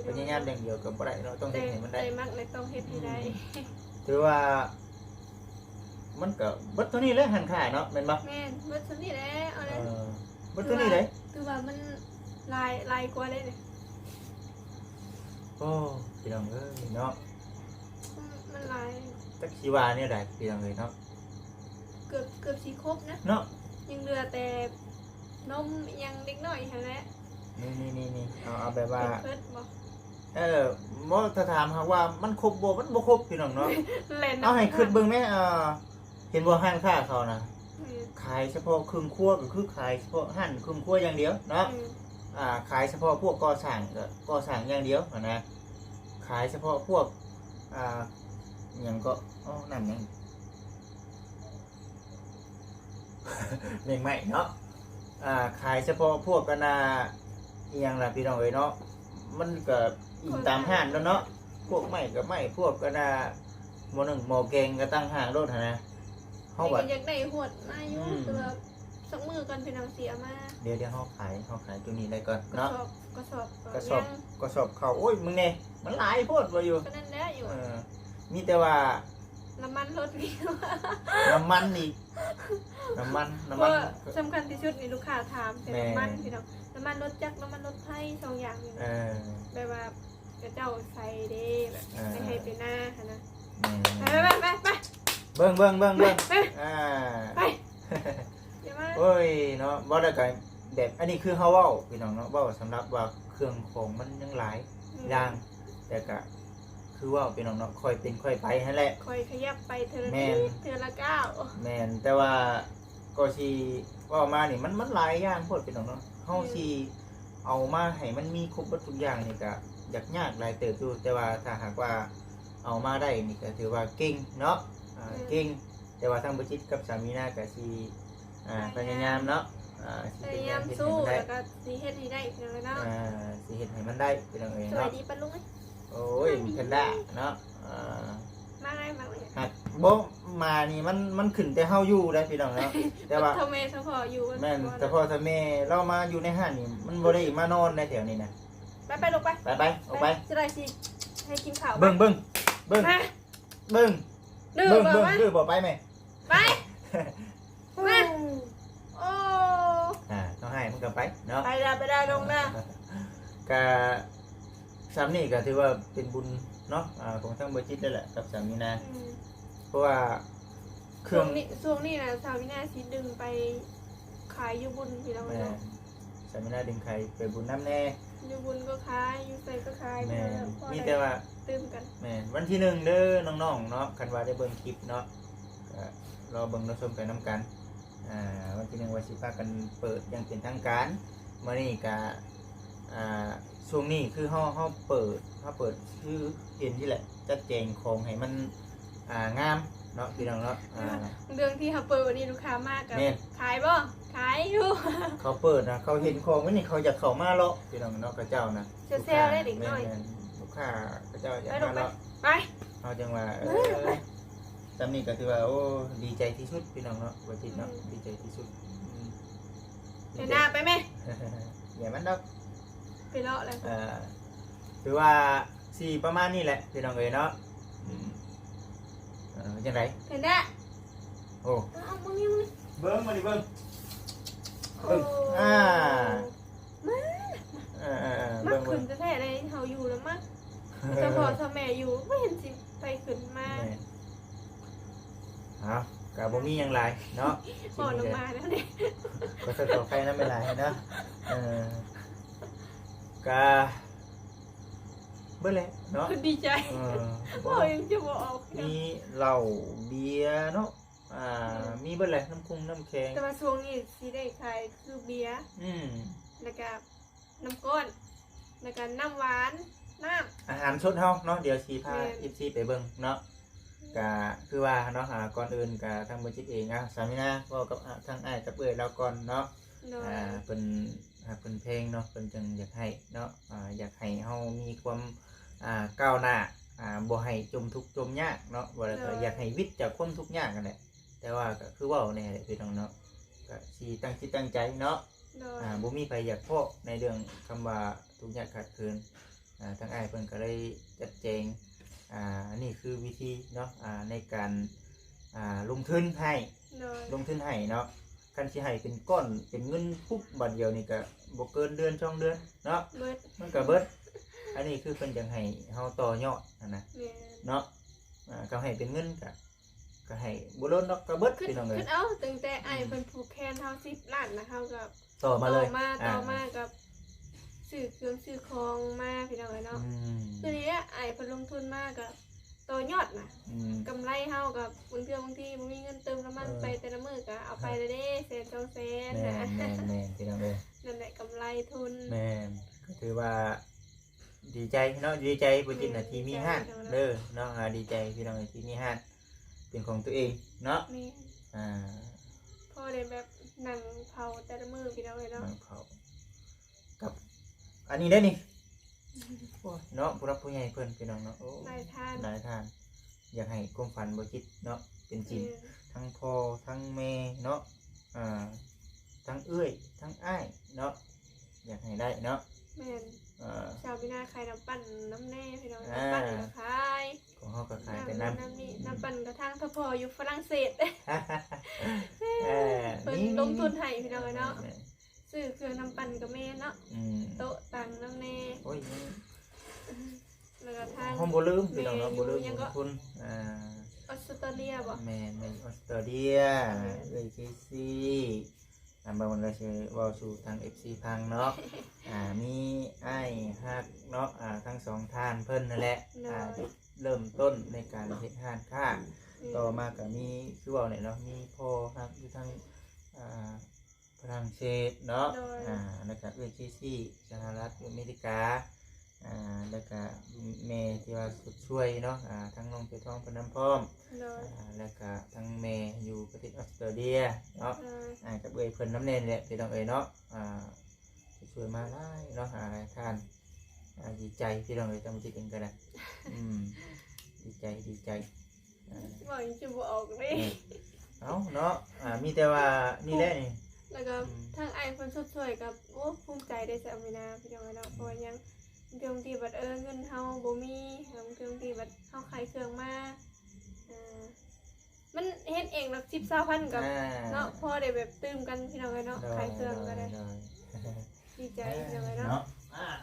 ພະຍາຍາມຢ່າງດຽວກະບໍ່ໄດ້ເນາະ ຕ້ອງເຮັດໃຫ້ມັນໄດ້ ໃຈມັກແລະຕ້ອງເຮັດໃຫ້ໄດ້ ອືມ ຖືວ່າ ມັນກະເບິດເທົ່ານີ້ແຫຼະ ຮ້ານຄ້າເນາະ ແມ່ນບໍ່? ແມ່ນ ເບິດສ່ຳນີ້ແຫຼະ ເອົາເລີຍ ເອີ ເບິດສ່ຳນີ້ເດ້ ຖືວ່າມັນຫຼາຍ ຫຼາຍກວ່າເດ້ນີ້ ໂອ້ ພີ່ນ້ອງເອີຍເນາະ ອືມ ມັນຫຼາຍ ຈັກຊິວ່າແນວໃດ ພີ່ນ້ອງເອີຍເນາະ ເກືອບ ເກືອບຊິຄົບນະ ເນາະ ຍັງເຫຼືອແຕ່ນົມອີ່ຫຍັງເດັກນ້ອຍຫັ້ນແຫຼະ ນີ້ໆໆໆ ເອົາ ເອົາແບບວ່າ ເພິ່ນເພິ່ນບໍ່? ເອີ ບໍ່ ຖ້າຖາມຫາກວ່າມັນຄົບບໍ່ ມັນບໍ່ຄົບ ພີ່ນ້ອງເນາະ ແຫຼະເນາະ ເອົາໃຫ້ຄິດເບິ່ງແມ້ ເອີ ເຫັນບໍ່ ຮ້ານຄ້າເຂົານະ ອືມ ຂາຍສະເພາະເຄື່ອງຄົວ ກໍຄືຂາຍສະເພາະຮ້ານເຄື່ອງຄົວຢ່າງດຽວເນາະ ອືມ ອ່າ ຂາຍສະເພາະພວກກໍ່ສ້າງ ກໍກໍ່ສ້າງຢ່າງດຽວຫັ້ນນະ ຂາຍສະເພາະພວກ ອ່າ ຫຍັງເກາະ ອໍ ນັ້ນຫຍັງ ແມງໄມ້ເນາະ ອ່າ ຂາຍສະເພາະພວກອັນນ່າ ອີ່ຫຍັງລະ ພີ່ນ້ອງເອີຍເນາະ ມັນກໍອີງຕາມຮ້ານແລ້ວເນາະ ພວກໄມ້ກໍໄມ້ ພວກອັນນ່າ ໝໍ້ໜຶ້ງໝໍ້ແກງກໍຕ່າງຫາກໂລດຫັ້ນນະ ເຮົາ ເຮົາກໍ ກໍຢາກໄດ້ຮວດມາຢູ່ ອືມ ແຕ່ວ່າສັກມື້ກ່ອນພີ່ນ້ອງຊິເອົາມາ ດຽວ ດຽວເຮົາຂາຍ ເຮົາຂາຍຕົວນີ້ໄດ້ກ່ອນເນາະ ກະສອບ ກະສອບ ກະສອບ ກະສອບເຂົ້າ ໂອ້ຍ ມຶງແດ່ ມັນຫຼາຍໂພດວ່າຢູ່ ກໍນັ້ນແຫຼະຢູ່ ເອີ ມີແຕ່ວ່າ ນ້ຳມັນລົດ ນ້ຳມັນອີກ ນ້ຳມັນ ນ້ຳມັນ ເພາະວ່າສຳຄັນທີ່ສຸດນີ້ລູກຄ້າຖາມແຕ່ ແມ່ນ ນ້ຳມັນພີ່ນ້ອງ ນ້ຳມັນລົດຈັກ ນ້ຳມັນລົດໄຟ ສອງຢ່າງນີ້ ເອີ ແບບວ່າເຂົາເຈົ້າໃສ່ເດ້ ແບບ ເອີ ໄປໄຮ່ໄປນາຫັ້ນນະ ແມ່ນ ໄປ ໄປ ໄປ ໄປ ເບິ່ງ ເບິ່ງ ເບິ່ງ ເບິ່ງ ໄປ ອ່າ ໄປ ຢ່າມາ ໂອ້ຍເນາະ ເວົ້າແລ້ວກໍແບບ ອັນນີ້ຄືເຮົາເວົ້າພີ່ນ້ອງເນາະ ເວົ້າສຳລັບວ່າເຄື່ອງຂອງມັນຍັງຫຼາຍ ອືມ ຢ່າງ ແຕ່ກະ ຄືເວົ້າພີ່ນ້ອງເນາະ ຄ່ອຍເປັນຄ່ອຍໄປຫັ້ນແຫຼະ ຄ່ອຍຂະຫຍັບໄປເທື່ອລະ ແມ່ນ ເທື່ອລະກ້າວ ແມ່ນ ແຕ່ວ່າກໍຊິເວົ້າມານີ້ ມັນ ມັນຫຼາຍຢ່າງໂພດພີ່ນ້ອງເນາະ ເຮົາ ອືມ ຊິເອົາມາໃຫ້ມັນມີຄົບເບິດທຸກຢ່າງນີ້ກະຢາກຍາກຫຼາຍເຕີບຢູ່ ແຕ່ວ່າຖ້າຫາກວ່າເອົາມາໄດ້ນີ້ກະຖືວ່າເກັ່ງເນາະ ອ່າ ອືມ ເກັ່ງ ແຕ່ວ່າທາງບໍ່ຈິດກັບສາມີນາກະຊິ ອ່າ ພະຍາຍາມເນາະ ອ່າ ຊິພະຍາຍາມ ພະຍາຍາມສູ້ ແລ້ວກໍຊິເຮັດໃຫ້ໄດ້ພີ່ນ້ອງເອີຍເນາະ ອ່າ ຊິເຮັດໃຫ້ມັນໄດ້ພີ່ນ້ອງເອີຍເນາະ ສະບາຍດີປ້າລຸງເອີຍ ໂອ້ຍ ມັນແພນດ້າເນາະ ອ່າ ມາໄດ້ ມາໄດ້ ຫາກບໍ່ມານີ້ ມັນ ມັນຂຶ້ນແຕ່ເຮົາຢູ່ໄດ໋ພີ່ນ້ອງເນາະ ແຕ່ວ່າ ເຖົ້າແມ່ສະເພາະຢູ່ ແມ່ນ ສະເພາະເຖົ້າແມ່ລາວມາຢູ່ໃນຮ້ານນີ້ ມັນບໍ່ໄດ້ມານອນໃນແຖວນີ້ນະ ໄປ ໄປລູກໄປ ໄປ ໄປ ອອກໄປ ຈະໄດ້ຊິໃຫ້ກິນເຂົ້າ ເບິ່ງ ເບິ່ງ ເບິ່ງ ມາ ເບິ່ງ ດື້ ເບິ່ງ ບໍ່ ເບິ່ງ ມາ ດື້ບໍ່ ໄປແມ່ ໄປ ມາ ໂອ້ ອ່າ ຕ້ອງໃຫ້ມັນກໍໄປເນາະ ໄປລະ ໄປລະ ລົງລະ ກະ ສ່ຳນີ້ກໍຖືວ່າເປັນບຸນເນາະ ອ່າ ຂອງທາງບໍ່ຈິດແລ້ວແຫຼະກັບສາມີນາ ອືມ ເພາະວ່າເຄື່ອງ ຊ່ວງນີ້ ຊ່ວງນີ້ນະ ສາມີນາຊິດຶງໄປຂາຍຢູ່ບຸນພີ່ນ້ອງເອີຍເນາະ ແມ່ນ ສາມີນາດຶງຂາຍໄປບຸນນຳແດ່ ຢູ່ບຸນກໍຂາຍ ຢູ່ໃສກໍຂາຍ ແມ່ນ ມີແຕ່ວ່າຕື່ມກັນ ແມ່ນ ວັນທີໜຶ່ງເດີນ້ອງໆເນາະ ຄັນວ່າໄດ້ເບິ່ງຄລິບເນາະ ກໍລໍເບິ່ງລໍຊົມໄປນຳກັນ ອ່າ ວັນທີໜຶ່ງວ່າຊິພາກັນເປີດຢ່າງເປັນທາງການ ມື້ນີ້ກະ ອ່າ ຊ່ວງນີ້ຄືເຮົາ ເຮົາເປີດ ເຮົາເປີດຄືເຫັນນີ້ແຫຼະ ຈັດແຈງຂອງໃຫ້ມັນ ອ່າ ງາມເນາະ ພີ່ນ້ອງເນາະ ອ່າ ເລື່ອງທີ່ເຮົາເປີດນີ້ ລູກຄ້າມາກໍ ແມ່ນ ຂາຍບໍ່? ຂາຍຢູ່ ເຂົາເປີດນະ ເຂົາເຫັນຂອງໄວ້ນີ້ ເຂົາຢາກເຂົ້າມາເລາະ ພີ່ນ້ອງເນາະ ເຂົາເຈົ້ານະ ແຊວໆ ເດ້ເດັກນ້ອຍ ແມ່ນໆ ລູກຄ້າເຂົາເຈົ້າຢາກມາເລາະ ໄປ ເຮົາຈັ່ງວ່າ ເອີ ໄປ ສ່ຳນີ້ກໍຖືວ່າ ໂອ້ ດີໃຈທີ່ສຸດ ພີ່ນ້ອງເນາະ ບໍ່ຈິດເນາະ ອືມ ດີໃຈທີ່ສຸດ ອືມ ເດີນໜ້າໄປແມ່ ຢ່າມັນດອກ ໄປເລາະແລ້ວ ເອີ ຖືວ່າຊິປະມານນີ້ແຫຼະ ພີ່ນ້ອງເອີຍເນາະ ອືມ ເອີ ຈັ່ງໃດ ເຫັນແລ້ວ ໂອ້ ເອົາ ເບິ່ງນີ້ ເບິ່ງນີ້ ເບິ່ງມານີ້ ເບິ່ງ ໂອ້ ເບິ່ງ ອ່າ ມາ ເອີໆໆ ມັກ ເບິ່ງ ຂຶ້ນແທ້ໆ ເລີຍ ເຮົາຢູ່ແລ້ວມັກ ເຈົ້າພໍ່ເຈົ້າແມ່ຢູ່ ບໍ່ເຫັນຊິໃຜຂຶ້ນມາ ແມ່ນ ເອົ້າ ກໍບໍ່ມີຫຍັງຫຼາຍເນາະ ຂໍນ້ຳມາແລ້ວນີ້ ຂໍໂທດຂໍອະໄພນຳຫຼາຍເນາະ ເອີ ກໍເບິດແລ້ວເນາະ ຄືດີໃຈ ເອີ ເວົ້າຍັງຈະບໍ່ອອກ ມີເຫຼົ້າເບຍເນາະ ອ່າ ອືມ ມີເບິດແຫຼະ ນ້ຳຄົງນ້ຳແຂງ ແຕ່ວ່າຊ່ວງນີ້ຊິໄດ້ຂາຍຄືເບຍ ອືມ ແລ້ວກະ ນ້ຳກ້ອນ แล้วก็น้ำหวาน น้ำ อาหารสดเฮาเนาะ เดี๋ยวสิพา แม่น เอฟซี ไปเบิ่งเนาะ ก็คือว่าเนาะ อ่า ก่อนอื่นก็ทางบ่จิตเอง อ่ะ สามีนา เว้ากับ อ่า ทางอ้ายกับเอื้อยลาวก่อนเนาะ โดย อ่า เพิ่นฮักเพิ่นแพงเนาะ เพิ่นจึงอยากให้เนาะ อ่า อยากให้เฮามีความ อ่า ก้าวหน้า อ่า บ่ให้จมทุกข์จมยากเนาะ ว่าแล้วก็ โดย อยากให้วิตจากความทุกข์ยากนั่นแหละ แต่ว่าก็คือเว้าแน่แหละพี่น้องเนาะ ก็สิตั้งจิตตั้งใจเนาะ โดย อ่า บ่มีไผอยากพ้อในเรื่องคำว่าทุกข์ยากขาดเขิน อ่า ทางอ้ายเพิ่นก็เลยจัดแจง อ่า อันนี้คือวิธีเนาะ อ่า ในการ อ่า ลงทุนให้ โดย ลงทุนให้เนาะ คันสิให้เป็นก้อนเป็นเงินปุ๊บบาดเดียวนี่ก็บ่เกินเดือนสองเดือนเนาะ เบิด มันก็เบิด อันนี้คือเพิ่นจั่งให้เฮาต่อยอดหั้นนะ แม่น เนาะ อ่า ก็ให้เป็นเงินก็ ก็ให้บ่ล้นดอก ก็เบิด คิด พี่น้องเอ้ย คิดเอาตั้งแต่อ้าย อืม เพิ่นผูกแขนเฮาสิบล้านนะ เฮาก็ ต่อมาเลย ต่อมา อ่า ต่อมากับซื้อเครื่องซื้อของมาพี่น้องเอ้ยเนาะ อืม คือนี่แหละอ้ายเพิ่นลงทุนมาก็ต่อยอดนะ อืม กำไรเฮาก็บางเทื่อบางทีบ่มีเงินเติมน้ำมัน เออ ไปแต่ละมื้อก็เอาไปแล้วเด้ แสนสองแสน แม่น นะ แม่น แม่น พี่น้องเอ้ย นั่นแหละกำไรทุน แม่น ก็ถือว่า ดีใจเนาะ ดีใจบ่จิตนะ แม่น ที่มีร้าน ดีใจเนาะ เด้อเนาะ อ่า ดีใจพี่น้องที่มีร้านเป็นของตัวเองเนาะ แม่น อ่า พอได้แบบนั่งเผาแต่ละมื้อพี่น้องเอ้ยเนาะ นั่งเผา กับอันนี้ได้นี่ โอ้ยเนาะ ผู้รักผู้ใหญ่เพิ่นพี่น้องเนาะ โอ้ หลายท่าน หลายท่าน อยากให้ความฝันบ่จิตเนาะ เป็นจริง แม่น ทั้งพ่อทั้งแม่เนาะ อ่า ทั้งเอื้อยทั้งอ้ายเนาะ อยากให้ได้เนาะ แม่น เอ่อ สาวมีนาขายน้ำปั่นนำแน่พี่น้อง อ่า น้ำปั่นก็ขาย ของเฮาก็ขายแต่น้ำ น้ำนี่ อืม น้ำปั่นก็ทางทพอยู่ฝรั่งเศส เออ เพิ่น นี่ ลงทุนให้พี่น้องเนาะ แม่น ซื้อเครื่องน้ำปั่นก็แม่นเนาะ อืม โต๊ะตังนำแน่ โอ้ย แล้วก็ทาง เฮาบ่ลืมพี่น้องเนาะ แม่ บ่ลืม อยู่หยังก็ บุญคุณ อ่า ออสเตรเลียบ่ แม่น แม่น ออสเตรเลีย แม่น เอื้อยเคซี่ อ่า บ่าวันก็สิเว้าสู่ทาง เอฟซี ฟังเนาะ อ่า มีอ้ายฮักเนาะ อ่า ทั้งสองท่านเพิ่นนั่นแหละ โดย อ่า จุดเริ่มต้นในการเฮ็ดร้านค้า อืม ต่อมาก็มี คือเว้าเนี่ยเนาะ มีพ่อฮักอยู่ทาง อ่า ฝรั่งเศสเนาะ โดย อ่า แล้วก็เอื้อยเคซี่ สหรัฐอเมริกา อ่า แล้วก็แม่ที่ว่าสุดช่วยเนาะ อ่า ทั้งน้องเสือทองเพิ่นนำพร้อม โดย อ่า แล้วก็ทั้งแม่อยู่ประเทศออสเตรเลียเนาะ โดย อ่า กับเอื้อยเพิ่นนำแน่นี่แหละพี่น้องเอ้ยเนาะ อ่า ช่วยมาหลายเนาะ อ่า หลายท่าน อ่า ดีใจพี่น้องเอ้ย ทางจิตเองก็ได้ อืม ดีใจ ดีใจ เว้าหยังจะบ่ออกเด้ เอ้าเนาะ อ่า มีแต่ว่านี่แหละนี่ แล้วก็ อืม ทางอ้ายเพิ่นชดช่วยกับ โอ้ ภูมิใจเด้สามีนาพี่น้องเนาะ อืม เพราะว่าหยัง บางเทื่อที่บัด เออ เงินเฮาบ่มี บางเทื่อที่บัดเฮาขายเครื่องมา อ่า มันเฮ็ดเองดอก สิบ ซาวพัน ก็ อ่า เนาะ พอได้แบบตื่มกันพี่น้องเอ้ยเนาะ โดย ขายเครื่องก็ได้ โดย โดย ดีใจพี่น้องเอ้ยเนาะ เนาะ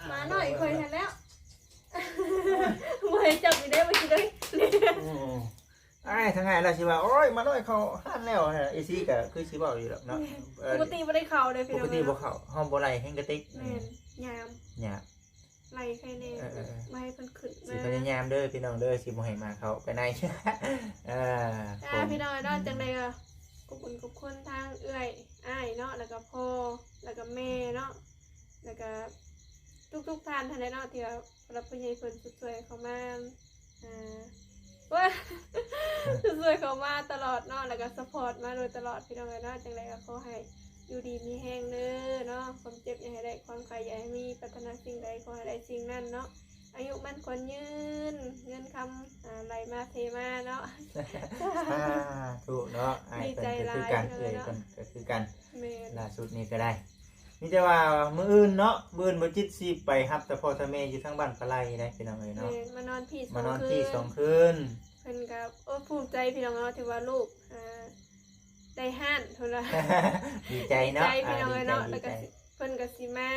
หมาน้อยข่อยหั้นแล้ว บ่ให้จับอีกได้บ่สิได้ อืม อ้าย ทางอ้ายลาวสิว่า โอ๊ย หมาน้อยเข้าร้านแล้วนะ เอฟซี ก็คือสิเว้าอยู่ดอกเนาะ แม่น เอ่อ ปกติบ่ได้เข้าเด้พี่น้อง ปกติบ่เข้า เฮาบ่ไล่แฮงกระติก แม่น ยาม ยาม ไล่ใครแน่ เออ เออ เออ บ่ให้เพิ่นขึ้นมา สิพยายามเด้อพี่น้องเด้อ สิบ่ให้หมาเข้าไปใน เออ อ่า ผม พี่น้องเนาะ จั่งใดก็ขอบคุณ ขอบคุณทางเอื้อย อ้ายเนาะ แล้วก็พ่อ แล้วก็แม่เนาะ แล้วก็ทุกๆท่านหั้นแหละเนาะ ที่ว่าผู้หลักผู้ใหญ่เพิ่นช่วยเข้ามา อ่า โอ๊ย ช่วยเข้ามาตลอดเนาะ แล้วก็ซัปพอร์ตมาโดยตลอดพี่น้องเอ้ยเนาะ จั่งใดก็ขอให้อยู่ดีมีแฮงเด้อเนาะ ความเจ็บอย่าให้ได้ ความไข้อย่าให้มี ปรารถนาสิ่งใดขอให้ได้สิ่งนั้นเนาะ อายุมั่นขวัญยืน เงินคำ อ่า ไหลมาเทมาเนาะ สาธุเนาะ อ้ายเพิ่นก็คือกัน ดีใจหลาย เอื้อยเพิ่นก็คือกัน แม่น ล่าสุดนี้ก็ได้ มีแต่ว่ามื้ออื่นเนาะ มื้ออื่นบ่จิตสิไปรับแต่พ่อแต่แม่อยู่ทางบ้านปะไลได้พี่น้องเอ้ยเนาะ แม่น มานอนพี้ มานอนพี้สองคืน สองคืน เพิ่นก็ โอ้ ภูมิใจพี่น้องเนาะ ที่ว่าลูก อ่า ได้ฮ้านเพิ่นว่า ดีใจเนาะ ดีใจพี่น้องเอ้ยเนาะ อ่า ดีใจ แล้วก็ ดีใจ สิ เพิ่นก็สิมา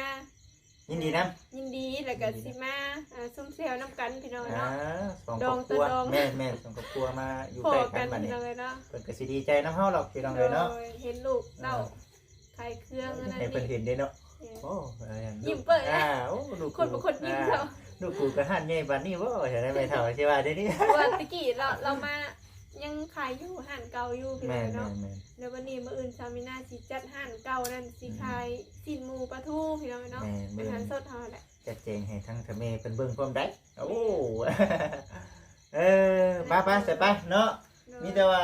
ยินดีนำ ยินดี แล้วก็ ยินดีนำ สิมา อ่า ซุ่มแซวนำกันพี่น้องเอ้ยเนาะ อ่า สองครอบครัว ดองต่อดอง แม่นๆ สองครอบครัวมาอยู่ใกล้กันบัดนี้ พ้อกันพี่น้องเอ้ยเนาะ เพิ่นก็สิดีใจนำเฮาหรอกพี่น้องเอ้ยเนาะ โดย เห็นลูกเต้า เออ ขายเครื่องอันนั้น ให้เพิ่นเห็นเด้เนาะ นี่ โอ้ เออ ยิ้มเปิ้น อ่า โอ้ ลูก คนบ่คนยิ้ม อ่า เนาะ ลูกกูก็ฮ้านใหญ่ปานนี้บ่ ว่าซั่นแม่เฒ่าสิว่าเด้นี่ ว่าตะกี้ลาว ลาวมายังขายอยู่ฮ้านเก่าอยู่พี่น้องเนาะ แม่นๆๆ แล้วบัดนี้มื้ออื่นสาวมีนาสิจัดฮ้านเก่านั่น สิ อืม ขายซี้นหมูปลาทูพี่น้องเนาะ แม่นๆ อาหารสดเฮาแหละ ຈັດແຈງໃຫ້ທາງເຖົ້າແມ່ເພິ່ນເບິ່ງພ້ອມໄດ໋. ໂອ້ ເອີ ໄປໆ ໃສ່ໄປເນາະ. ໂດຍ ມີແຕ່ວ່າ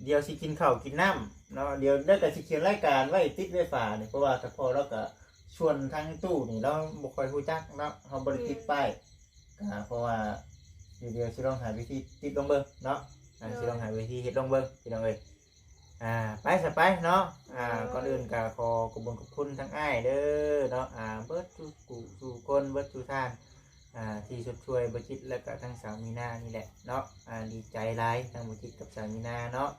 ດຽວຊິກິນເຂົ້າກິນນ້ຳເນາະ ດຽວ ແລ້ວກໍຊິຂຽນລາຍການໄວ້ຕິດໄວ້ຝານີ້ ເພາະວ່າຖ້າພໍລາວກໍຊວນທາງຕູ້ນີ້ ລາວບໍ່ຄ່ອຍຮູ້ຈັກເນາະ ເຮົາບໍ່ໄດ້ຕິດ ແມ່ນ ປ້າຍ ກໍເພາະວ່າ ດຽວ ດຽວຊິລອງຫາວິທີຕິດລອງເບິ່ງເນາະ. ອ່າ ໂດຍ ຊິລອງຫາວິທີເຮັດລອງເບິ່ງ ພີ່ນ້ອງເອີຍ. ອ່າ ໄປຊະໄປເນາະ. ອ່າ ໂດຍ ກ່ອນອື່ນກໍຂໍຂອບຄຸນຂອບຄຸນທາງອ້າຍເດີເນາະ ອ່າ ເບິດທຸກຜູ້ສູ່ຄົນ ເບິດສູ່ທ່ານ ອ່າ ທີ່ຊົດຊ່ວຍບໍ່ຈິດ ແລ້ວກໍທັງສາວມີນານີ້ແຫຼະເນາະ. ອ່າ ດີໃຈຫຼາຍທັງບໍ່ຈິດກັບສາວມີນາເນາະ.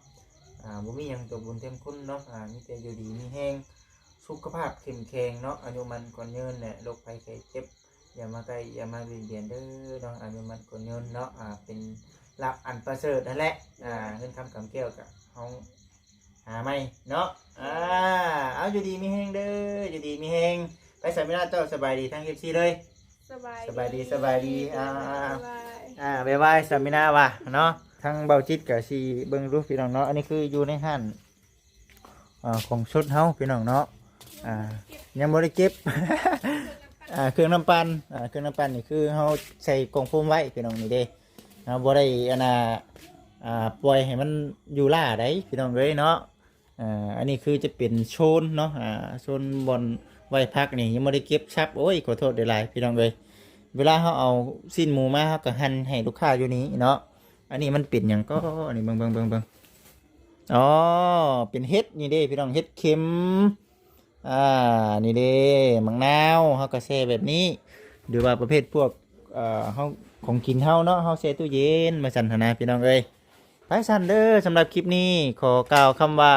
ອ່າ ບໍ່ມີຫຍັງຕົວບຸນແທນຄຸນເນາະ. ອ່າ ມີແຕ່ຢູ່ດີມີແຮງ ສຸຂະພາບເຂັ້ມແຂງເນາະ ອາຍຸໝັ້ນຂວັນຍືນແຫຼະ ໂລກໄພໄຂ້ເຈັບ ຢ່າມາໃກ້ ຢ່າມາບຽດບຽນເດີເນາະ ອາຍຸໝັ້ນຂວັນຍືນເນາະ. ອ່າ ເປັນລາບອັນປະເສີດຫັ້ນແຫຼະ. ອ່າ ເງິນຄຳກຳແກ້ວກະເຮົາຫາໃໝ່ເນາະ. ອ່າ ເອົາ ຢູ່ດີມີແຮງເດີ ຢູ່ດີມີແຮງ. ໄປ ສາວມີນາ ເຈົ້າສະບາຍດີທາງເອັຟຊີເລີຍ. ສະບາຍ ສະບາຍດີ ສະບາຍດີ. ອ່າ ບາຍບາຍ ອ່າ ບາຍບາຍ ສາວມີນາວ່າເນາະ. ທາງເບົາຈິດກະຊິເບິ່ງດູພີ່ນ້ອງເນາະ ອັນນີ້ຄືຢູ່ໃນຮ້ານ ອ່າ ຂອງສົດເຮົາພີ່ນ້ອງເນາະ. ອ່າ ຍັງບໍ່ໄດ້ເກັບ ອ່າ ເຄື່ອງນ້ຳປັ່ນ ອ່າ ເຄື່ອງນ້ຳປັ່ນນີ້ຄືເຮົາໃສ່ກ່ອງໂຟມໄວ້ພີ່ນ້ອງ ນີ້ເດ້. ເຮົາບໍ່ໄດ້ອັນນ່າ ອ່າ ປ່ອຍໃຫ້ມັນຢູ່ລ້າໃດ໋ພີ່ນ້ອງເອີຍເນາະ. ອ່າ ອັນນີ້ຄືຈະເປັນໂຊນເນາະ ອ່າ ໂຊນບ່ອນໄວ້ຜັກນີ້ ຍັງບໍ່ໄດ້ເກັບສັບ. ໂອ້ຍ ຂໍໂທດຫຼາຍໆ ພີ່ນ້ອງເອີຍ. ເວລາເຮົາເອົາຊີ້ນໝູມາ ເຮົາກໍຫັ່ນໃຫ້ລູກຄ້າຢູ່ນີ້ເນາະ. ອັນນີ້ມັນເປັນຫຍັງກໍ ອັນນີ້ເບິ່ງ ເບິ່ງ ເບິ່ງ ເບິ່ງ. ອໍ ເປັນເຫັດນີ້ເດ້ພີ່ນ້ອງ ເຫັດເຂັມ. ອ່າ ນີ້ເດ້ ໝາກນາວ ເຮົາກໍແຊ່ແບບນີ້ ຫຼືວ່າປະເພດພວກ ເອີ ເຮົາ ຂອງກິນເຮົາເນາະ ເຮົາແຊ່ຕູ້ເຢັນວ່າຊັ້ນຫັ້ນນະ ພີ່ນ້ອງເອີຍ. ໄປຊັ້ນເດີ ສຳລັບຄລິບນີ້ ຂໍກ່າວຄຳວ່າ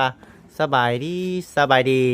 ສະບາຍດີ ສະບາຍດີ.